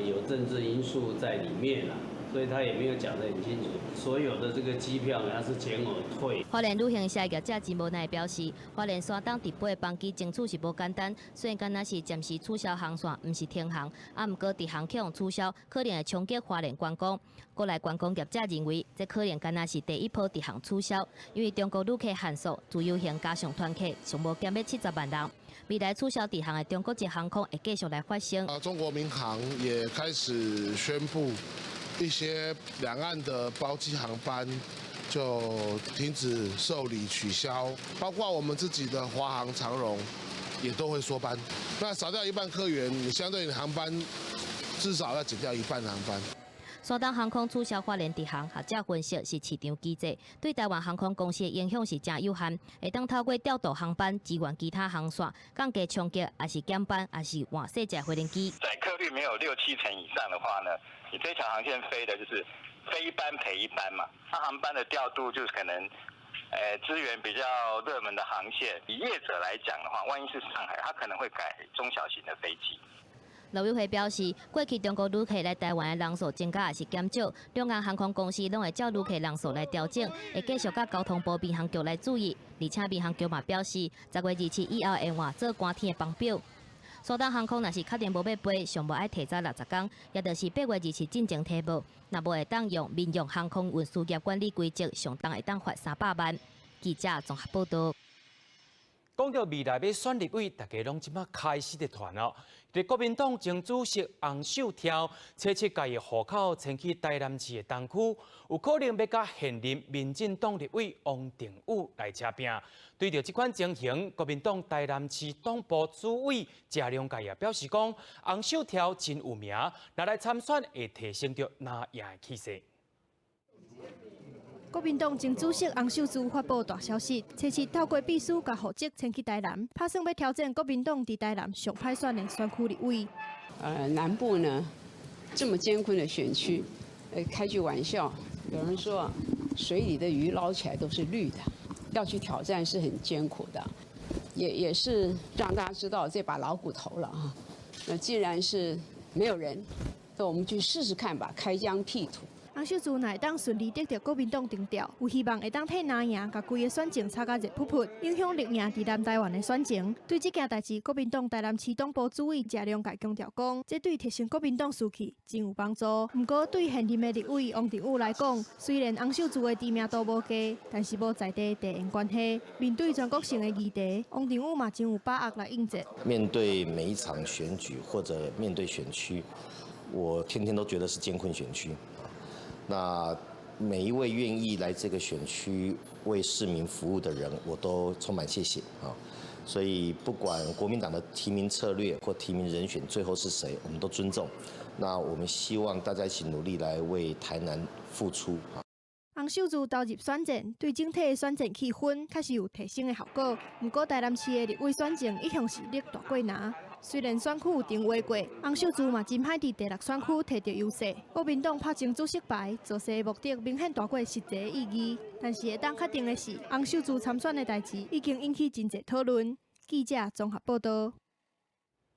有政治因素在裡面啦。所以他也沒有講得很清楚，所有的這個機票呢是減額退。花蓮旅行社業者真無奈表示，花蓮山東直飛的班機爭取是無簡單，雖然敢若是暫時取消航線，毋是停航，啊，毋過直航去予取消，可能會衝擊花蓮觀光。國內觀光業者認為，這可能敢若是第一波直航取消，因為中國旅客限數，自由行加上團客，上無減欲70萬人。未來取消直航的中國籍航空會繼續來發生。啊，中國民航也開始宣布，一些兩岸的包機航班就停止受理取消，包括我們自己的華航、長榮也都會縮班。那少掉一半客源，你相對你航班至少要減掉一半航班。山東航空取消花蓮直航，學者分析是市場機制，對台灣航空公司的影響是誠有限，會當透過調度航班支援其他航線，降低衝擊，抑是減班，抑是換細隻飛行機。載客率沒有6、7成以上的話呢，你這條航線飛的就是飛一班賠一班嘛。那航班的調度就是可能，支援比較熱門的航線。以業者來講的話，萬一是上海，他可能會改中小型的飛機。陸委會表示，過去中國旅客來台灣的人數增加抑是減少，兩岸航空公司攏會照旅客人數來調整，會繼續佮交通部民航局來注意。而且民航局嘛表示，10月27以後會換做寒天的班表。山東航空若是確定無欲飛，上無愛提早60工，也就是8月27進前提報，若無會當用民用航空運輸業管理規則，上重會當罰300萬。記者綜合報道。講到未來欲選立委，大家攏這馬開始佇傳咯。佇國民黨前主席洪秀柱，初七共伊戶口遷去台南市的東區，有可能欲佮現任民進黨立委王定宇來車拚。對著這款情形，國民黨台南市黨部主委謝良介也表示講，洪秀柱真有名，若來參選會提升著藍營的氣勢。國民黨前主席洪秀柱發布大消息，初七透過秘書共戶籍遷去台南，拍算欲挑戰國民黨佇台南上歹選的選區立委。南部呢這麼艱困的選區，開句玩笑，有人說水裡的魚撈起來都是綠的，要去挑戰是很艱苦的，也是讓大家知道這把老骨頭了啊。那既然是沒有人，那我們去試試看吧，開疆闢土。洪秀柱若會當順利得著國民黨徵調，有希望會當替藍營共規个選情炒甲熱噗噗，影響力贏佇南台灣的選情。對這件代誌，國民黨台南市黨部主委謝良介強調講，這對提升國民黨士氣真有幫助。毋過對現任的立委王定宇來講，雖然洪秀柱的知名度無低，但是無在地地緣關係，面對全國性的議題，王定宇嘛真有把握來應戰。面對每一場選舉或者面對選區，我天天都覺得是艱困選區。那每一位願意來這個選區為市民服務的人，我都充滿謝謝啊！所以不管國民黨的提名策略或提名人選最後是誰，我們都尊重。那我們希望大家一起努力來為台南付出啊！洪秀柱投入選戰，對整體的選戰氣氛確實有提升的效果。毋過台南市的立委選戰一向是力大過難。雖然選區有重劃過，洪秀柱嘛真歹佇第六選區摕著優勢。國民黨拍前主席牌，造勢的目的明顯大過實際意義。但是會當確定的是，洪秀柱參選的代誌已經引起真濟討論。記者綜合報道。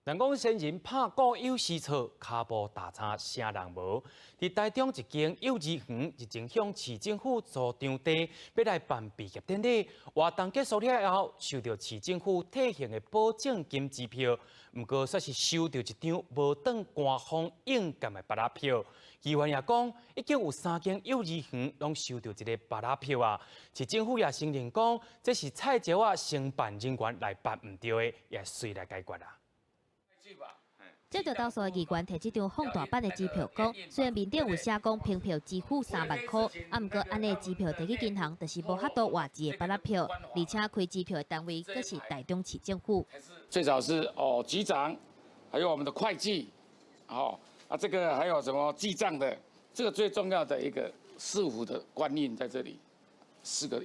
人講先人拍鼓有時錯，跤步踏差啥人無。佇台中一間幼兒園日前向市政府租場地，欲來辦畢業典禮。活動結束了後，收著市政府退還的保證金支票，毋過煞是收著一張無當官方印鑑的芭樂票。議員也講，已經有3間幼兒園攏收著這个芭樂票啊。市政府也承認講，這是菜椒仔承辦人員來辦毋著的，也隨來解決啦。接著投訴的議員提這張放大版的支票，講雖然面頂有寫講憑票支付3萬箍，啊，毋過按呢支票提去銀行，就是無法度活字的芭樂票，而且開支票的單位閣是台中市政府。最早是局長，還有我們的會計，啊這個還有什麼記帳的，這個最重要的一個市府的官印在這裡，四個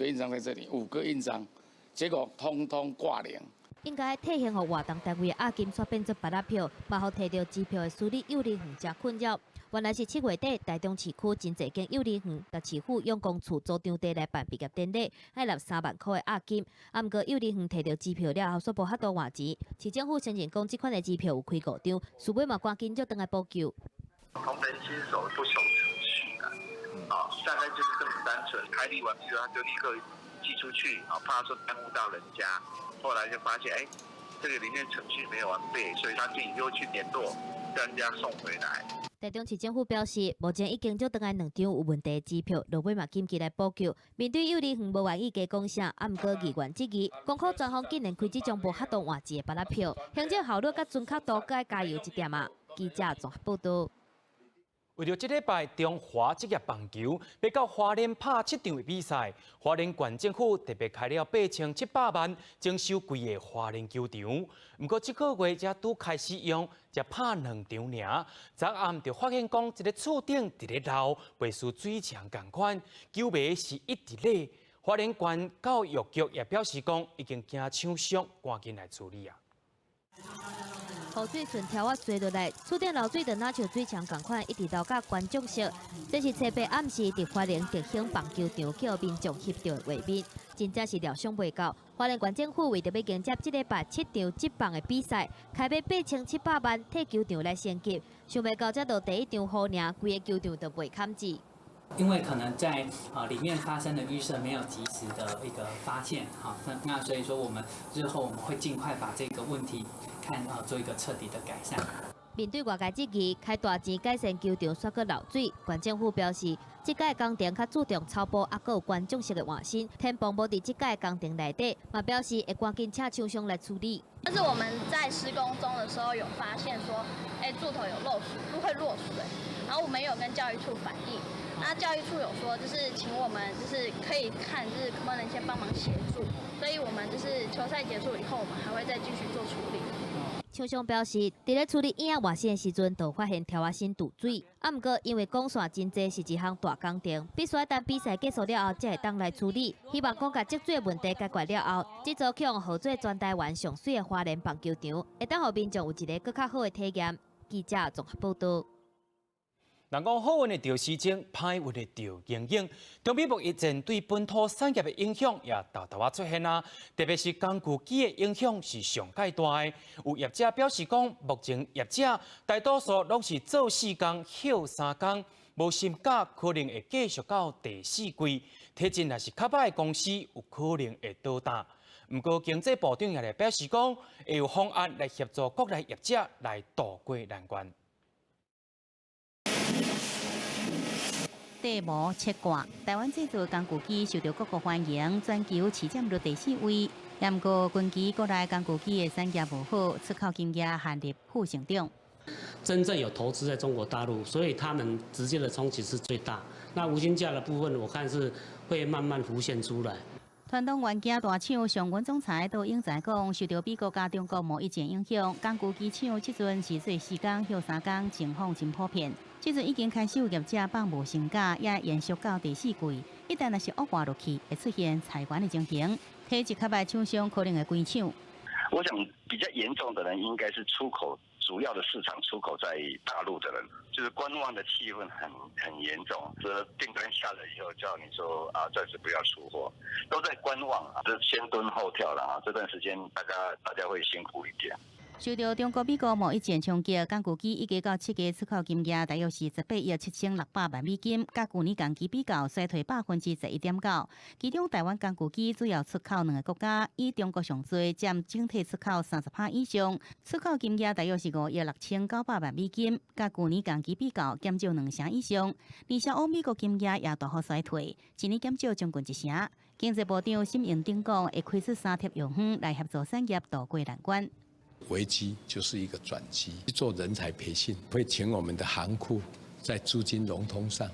印章在這裡，5個印章，結果通通掛零。應該退還予活動單位的押金，煞變做芭樂票，嘛予提著支票的私立幼兒園誠困擾。原來是7月底，台中市區真濟間幼兒園，共市府養工處租場地來辦畢業典禮，愛納3萬箍的押金。啊，毋過幼兒園提著支票了後，煞無法度換錢。市政府承認講，這款的支票有開五張，事尾嘛趕緊約轉來補救。同仁新手不守程序啊，啊，大概就是這麼單純。開立完之後，他就立刻寄出去，啊，怕說耽誤到人家。後來就發現，哎，這個裡面程序沒有完備，所以他自己又去聯絡，將人家送回來。台中市政府表示，目前已經借轉來兩張有問題的支票，落尾嘛緊急來補救。面對幼兒園無願意加講啥，啊，毋過議員質疑，公庫專方竟然開這種無法度換錢的芭樂票，行政效率佮準確度閣愛加油一點啊！記者綜合報導。為著這禮拜中華職業棒球欲到花蓮拍七場的比賽，花蓮縣政府特別開了8700萬整修規个花蓮球場。毋過這個月才拄開始用，才拍兩場爾。昨暗就發現講，這个厝頂佇咧漏，袂輸水牆仝款，球迷是一直咧。花蓮縣教育局也表示講，已經請廠商趕緊來處理啊。雨水順柱仔墜落來，厝頂漏水就若像水牆仝款，一直漏到觀眾席。這是初八暗時佇花蓮德興棒球場予民眾翕著的畫面，真正是料想袂到。花蓮縣政府為著欲迎接這禮拜七場職棒的比賽，開欲8700萬替球場來升級，想袂到才落第一場雨爾，規个球場就袂堪治。因為可能在裡面發生的淤塞沒有及時的一個發現，好，那所以說我們日後我們會盡快把這個問題看做一個徹底的改善。面對外界質疑，開大錢改善球場煞閣漏水，縣政府表示，這屆工程較注重草埔，猶閣有觀眾席的換新，天棚無佇這屆工程內底，嘛表示會趕緊請廠商來處理。但是我們在施工中的時候有發現說，欸，柱頭有漏水，會落水，然後我們有跟教育處反映。那教育處有說，就是請我們就是可以看，就是可不能先幫忙協助，所以我們就是球賽結束以後，我們還會再繼續做處理。廠商表示，佇咧處理椅仔換新的時陣，就發現柱仔身堵水。啊，毋過因為管線真濟，是一項大工程，必須等比賽結束了後，才會當來處理。希望講共積水問題解決了後，這座予人號做全台灣上媠的花蓮棒球場，會當予民眾有一个閣較好的體驗。記者綜合報導。人講好運會著時鐘，歹運會著英勇。中美貿易戰對本土產業的影響也沓沓仔出現啊！特別是工具機的影響是上蓋大的。有業者表示講，目前業者大多數攏是做四工歇三工，無薪假可能會繼續到第四季。體質若是較䆀的公司，有可能會倒擔。毋過經濟部長也來表示講，會有方案來協助國內業者來渡過難關。硩磨切割，台灣製造工具機受到各國歡迎，全球市佔率第四位。毋過近期國內工具機的產業無好，出口金額陷入負成長。真正有投資在中國大陸，所以他們直接的衝擊是最大。那無薪假的部分，我看是會慢慢浮現出來。傳統元件大廠上雲總裁杜永才講，受著美國佮中國貿易戰影響，工具機廠這陣是做四工歇三工，情況真普遍。這陣已經開始有業者放無薪假，也延續到第四季。一旦若是惡化落去，會出現裁員的情形。體質較䆀廠商可能會關廠。我想比較嚴重的人，應該是出口主要的市場出口在大陸的人，就是觀望的氣氛很嚴重。這訂單下了以後，叫你說啊，暫時不要出貨，都在觀望啊，這先蹲後跳了啊。這段時間大家會辛苦一點。受著中國美國貿易戰衝擊，工具機一月到7月出口金額大約是18億7600萬美金，佮舊年同期比較衰退11.9%。其中台灣工具機主要出口兩個國家，以中國上濟，佔整體出口30%以上，出口金額大約是5億6900萬美金，佮舊年同期比較減少2成以上。而且往美國金額也大幅衰退，一年減少將近一成。經濟部長沈榮津講，會開出三帖藥方來協助產業渡過難關。危機就是一個轉機，做人才培訓，會請我們的行庫在資金融通上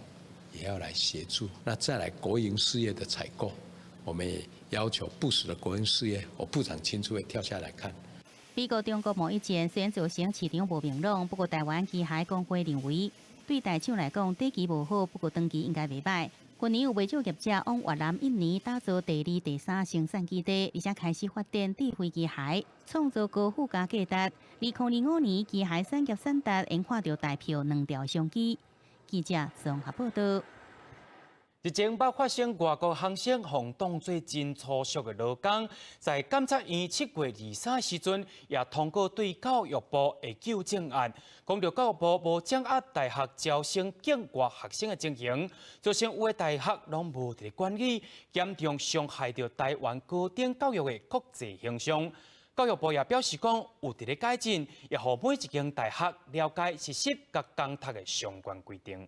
也要來協助。那再來國營事業的採購，我們也要求部屬的國營事業，我部長親自會跳下來看。美國中國貿易戰雖然造成市場無明朗，不過台灣機械工會認為，對大廠來講，短期無好，不過長期應該袂䆀。近年有袂少業者往越南、印尼打造第二、第三生產基地，而且開始發展智慧機械，創造高附加價值。2025年，機械產業產值會看著大票兩兆商機。記者綜合報道。日前捌發生外國學生予當做真粗俗的勞工，在監察院7月23時陣，也通過對教育部的糾正案，講著教育部無掌握大學招生境外學生的情形，造成有的大學攏無佇咧管理，嚴重傷害著台灣高等教育的國際形象。教育部也表示講，有佇咧改進，也予每一間大學了解實習佮工讀的相關規定。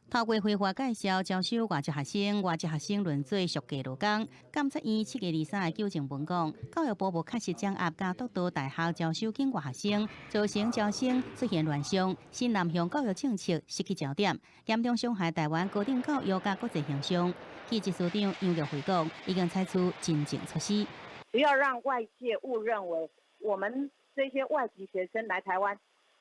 透過非法介紹招收外籍學生，外籍學生淪做俗價勞工。監察院7月23的糾正文講，教育部無確實掌握佮督導大學招收境外學生，造成招生出現亂象，新南向教育政策失去焦點，嚴重傷害台灣高等教育佮國際形象。技職司長楊玉慧講，已經採取真正措施，不要讓外界誤認為我們這些外籍學生來台灣，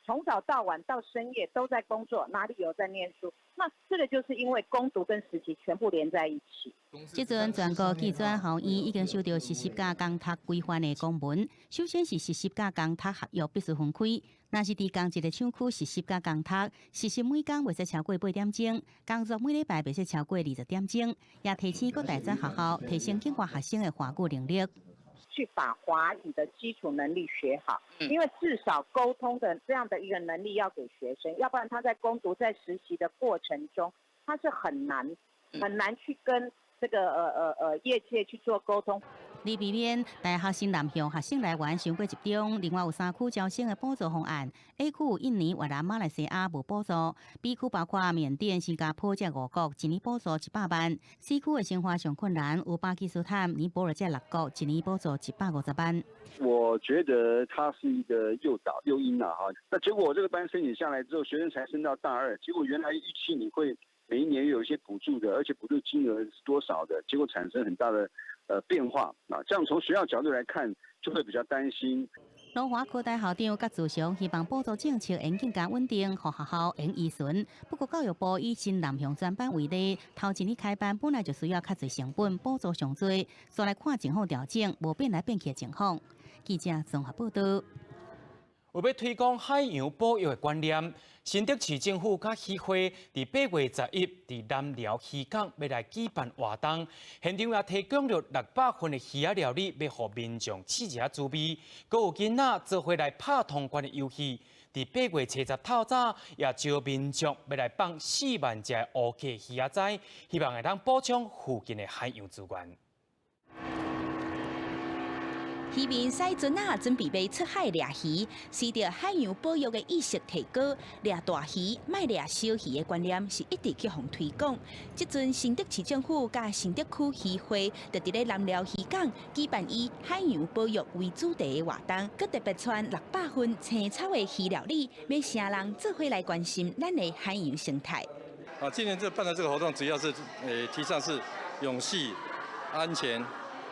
從早到晚到深夜都在工作，哪裡有在念書？那這個就是因為工讀跟實習全部連在一起。這陣全國技專學院已經收到實習佮工讀規範的公文，首先是實習佮工讀合約必須分開。若是佇仝一个廠區實習佮工讀，實習每工袂使超過8點鐘，工作每禮拜袂使超過20點鐘。也提醒各大專學校提升境外學生的華語能力。去把華語的基礎能力學好，因為至少溝通的這樣的一個能力要給學生，要不然他在工讀、在實習的過程中，他是很難很難去跟這個業界去做溝通。為避免大學新南向學生來源傷過集中，另外有三區招生的補助方案：A 區印尼、越南、馬來西亞無補助；B 區包括緬甸、新加坡這五國，一年補助100萬；C 區的生活上困難，有巴基斯坦、尼泊爾這六國，一年補助150萬。我覺得它是一個誘導誘因啦，哈。那結果我這個班申請下來之後，學生才升到大二，結果原來預期你會每一年有一些補助的，而且補助金額是多少的，結果產生很大的變化啊，這樣從學校角度來看，就會比較擔心。龍華科大校長佮自雄希望補助政策會更加穩定，予學校會依循。不過教育部以新南向專班為例，頭一年開班本來就需要較濟成本，補助上濟，煞來看情況調整，無變來變去的情況。記者綜合報道。為欲推廣海洋保育的觀念，新竹市政府佮漁會佇8月11佇南寮漁港欲來舉辦活動，現場也提供了600份的魚仔料理，欲予民眾試一下滋味。閣有囡仔做伙來拍通關的遊戲。佇8月30透早，也招民眾欲來放4萬隻烏雞魚仔仔，希望會當補充附近的海洋資源。漁民駛船仔準備欲出海掠魚，隨著海洋保育的意識提高，掠大魚莫掠小魚的觀念是一直去予推廣。這陣新竹市政府佮新竹區漁會就佇咧南寮漁港舉辦以海洋保育為主題的活動，閣特別傳600份青草的魚料理，欲城人做伙來關心咱的海洋生態。啊，今年這辦的這個活動，主要是提倡是永續、安全、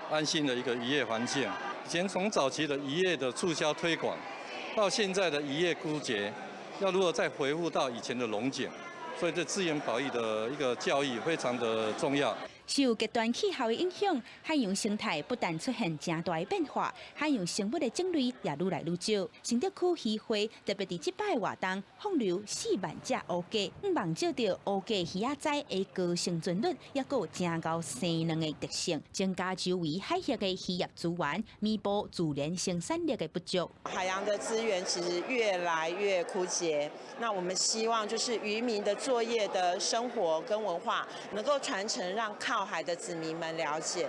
安心的一個漁業環境。以前從早期的漁業的促銷推廣，到現在的漁業枯竭，要如何再恢復到以前的龍井，所以這資源保育的一個教育非常的重要。受極端氣候的影響，海洋生態不但出現誠大的變化，海洋生物的種類也愈來愈少。新竹區漁會特別佇這擺活動放流4萬隻烏雞，望藉著烏雞魚仔仔的高生存率，抑閣有誠𠢕生卵的特性，增加周圍海域的漁業資源，彌補自然生產力的不足。海洋的資源其實越來越枯竭，那我們希望就是漁民的作業的生活跟文化能夠傳承，讓靠海的子民們了解，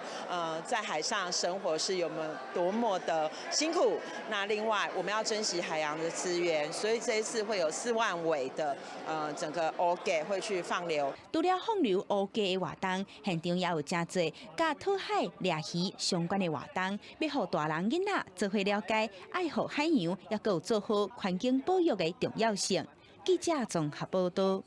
在海上生活是有沒有多麼的辛苦。那另外，我們要珍惜海洋的資源，所以這一次會有4萬尾的，整個烏雞會去放流。除了放流烏雞的活動，現場也有誠濟佮討海掠魚相關的活動，欲予大人囡仔做伙了解愛護海洋，抑閣有做好環境保育的重要性。記者綜合報道。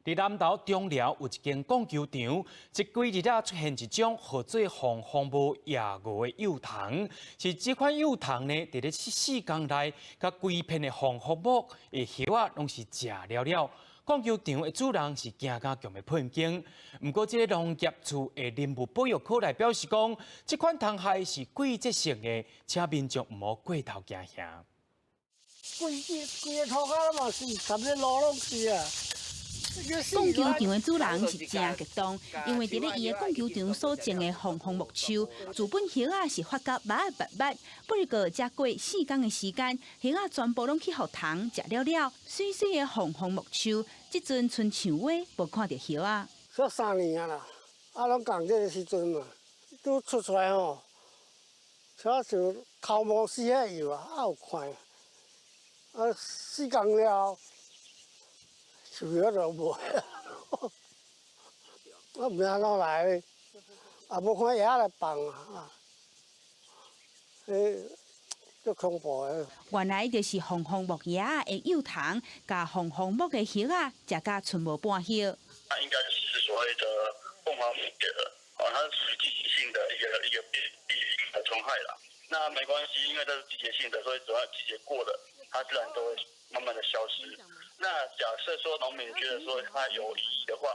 佇南投中寮有一間摃球場，這幾日仔出現一種號做黃蜂母夜蛾的幼蟲，是這款幼蟲呢，佇咧四工內，共規片的黃蜂母的葉仔攏是食了了。摃球場的主人是驚甲強欲噴經，毋過這个農業處的林務保育科來表示講，這款蟲害是季節性的，請民眾毋好過頭驚嚇。規个塗跤嘛是，甚至路攏是啊。摃球場的主人是真激動，因為佇咧伊的摃球場所種的紅楓木樹，自本葉仔是發甲密密密，不過才過4工的時間，葉仔全部攏去予蟲食了了，媠媠的紅楓木樹，這陣賰像畫無看著葉仔。說3年啊啦，啊攏仝這个時陣嘛，拄出出來吼，像像頭毛絲遐幼啊，啊有看，啊4工了。樹葉就無，我毋知按怎來的，也無看葉仔來放啊，彼足恐怖的。原來就是紅楓木葉仔的幼蟲，共紅楓木的葉仔食甲賰無半葉。它應該是所謂的鳳凰木蛾，哦，它是屬於季節性的一個病蟲害啦。那沒關係，因為這是季節性的，所以只要季節過了，它自然都會慢慢的消失。那假設說農民覺得說它有異議的話，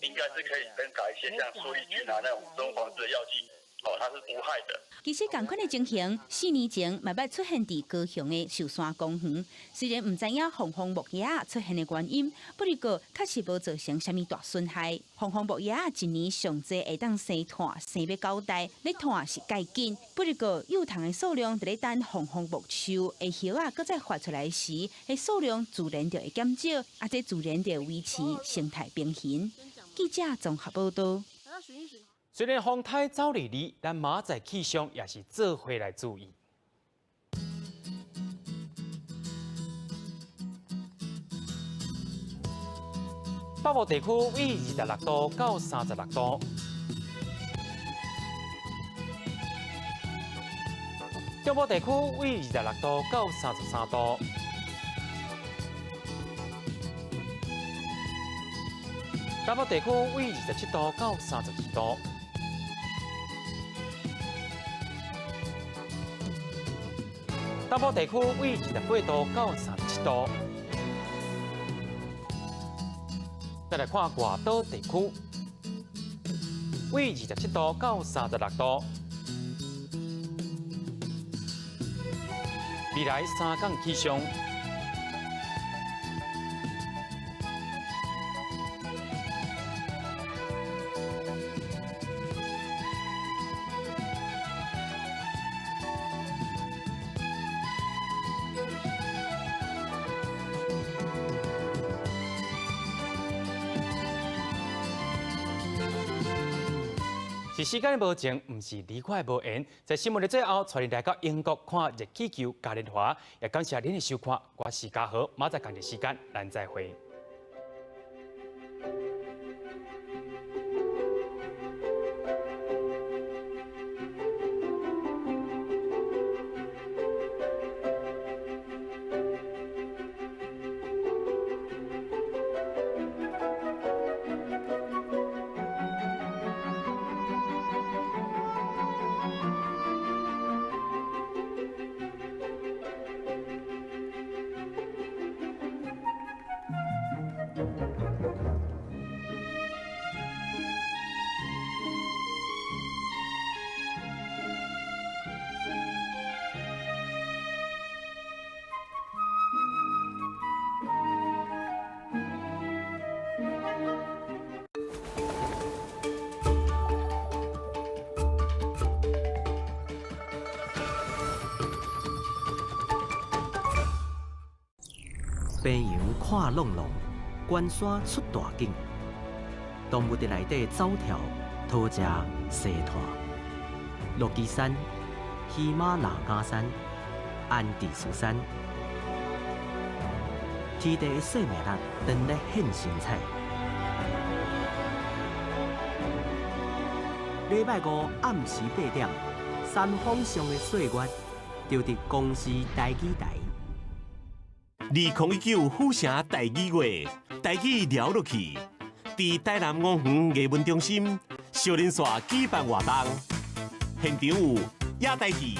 應該是可以噴灑一些像蘇力菌啊那種生物防治的藥劑，哦，它是無害的。其實仝款的情形，4年前嘛捌出現佇高雄的壽山公園。雖然毋知影紅楓木蛾仔出現的原因，不過確實無造成啥物大損害。紅楓木蛾仔一年上濟會當生湠，生欲九代，咧湠是蓋緊。不過幼蟲的數量佇咧等紅楓木樹的葉仔閣再發出來時，彼數量自然就會減少，啊，這自然就維持生態平衡。記者綜合報導。雖然風颱走離離，咱明仔載氣象也是做伙來注意。北部地區為26度到36度，中部地區為26度到33度。南部地區為27度到32度。 東部地區為28度到37度。再來看外島地區，為27度到36度。未來3天氣象。是時間無情，毋是你我無緣。在新聞的最後，帶你來到英國看熱氣球嘉年華，也感謝您的收看。我是嘉豪，明仔載仝一時間，咱再會。平洋看浪浪，关山出大景。动物伫内底走跳、讨食、生湠。落基山、喜马拉雅山、安第斯山，天地的生命力当咧现神采。礼拜五暗时8点，山峰上的岁月，就伫公视台语台。2019府城台语月，台语聊落去，佇台南吳園藝文中心，小林線舉辦活動，現場有野台戲。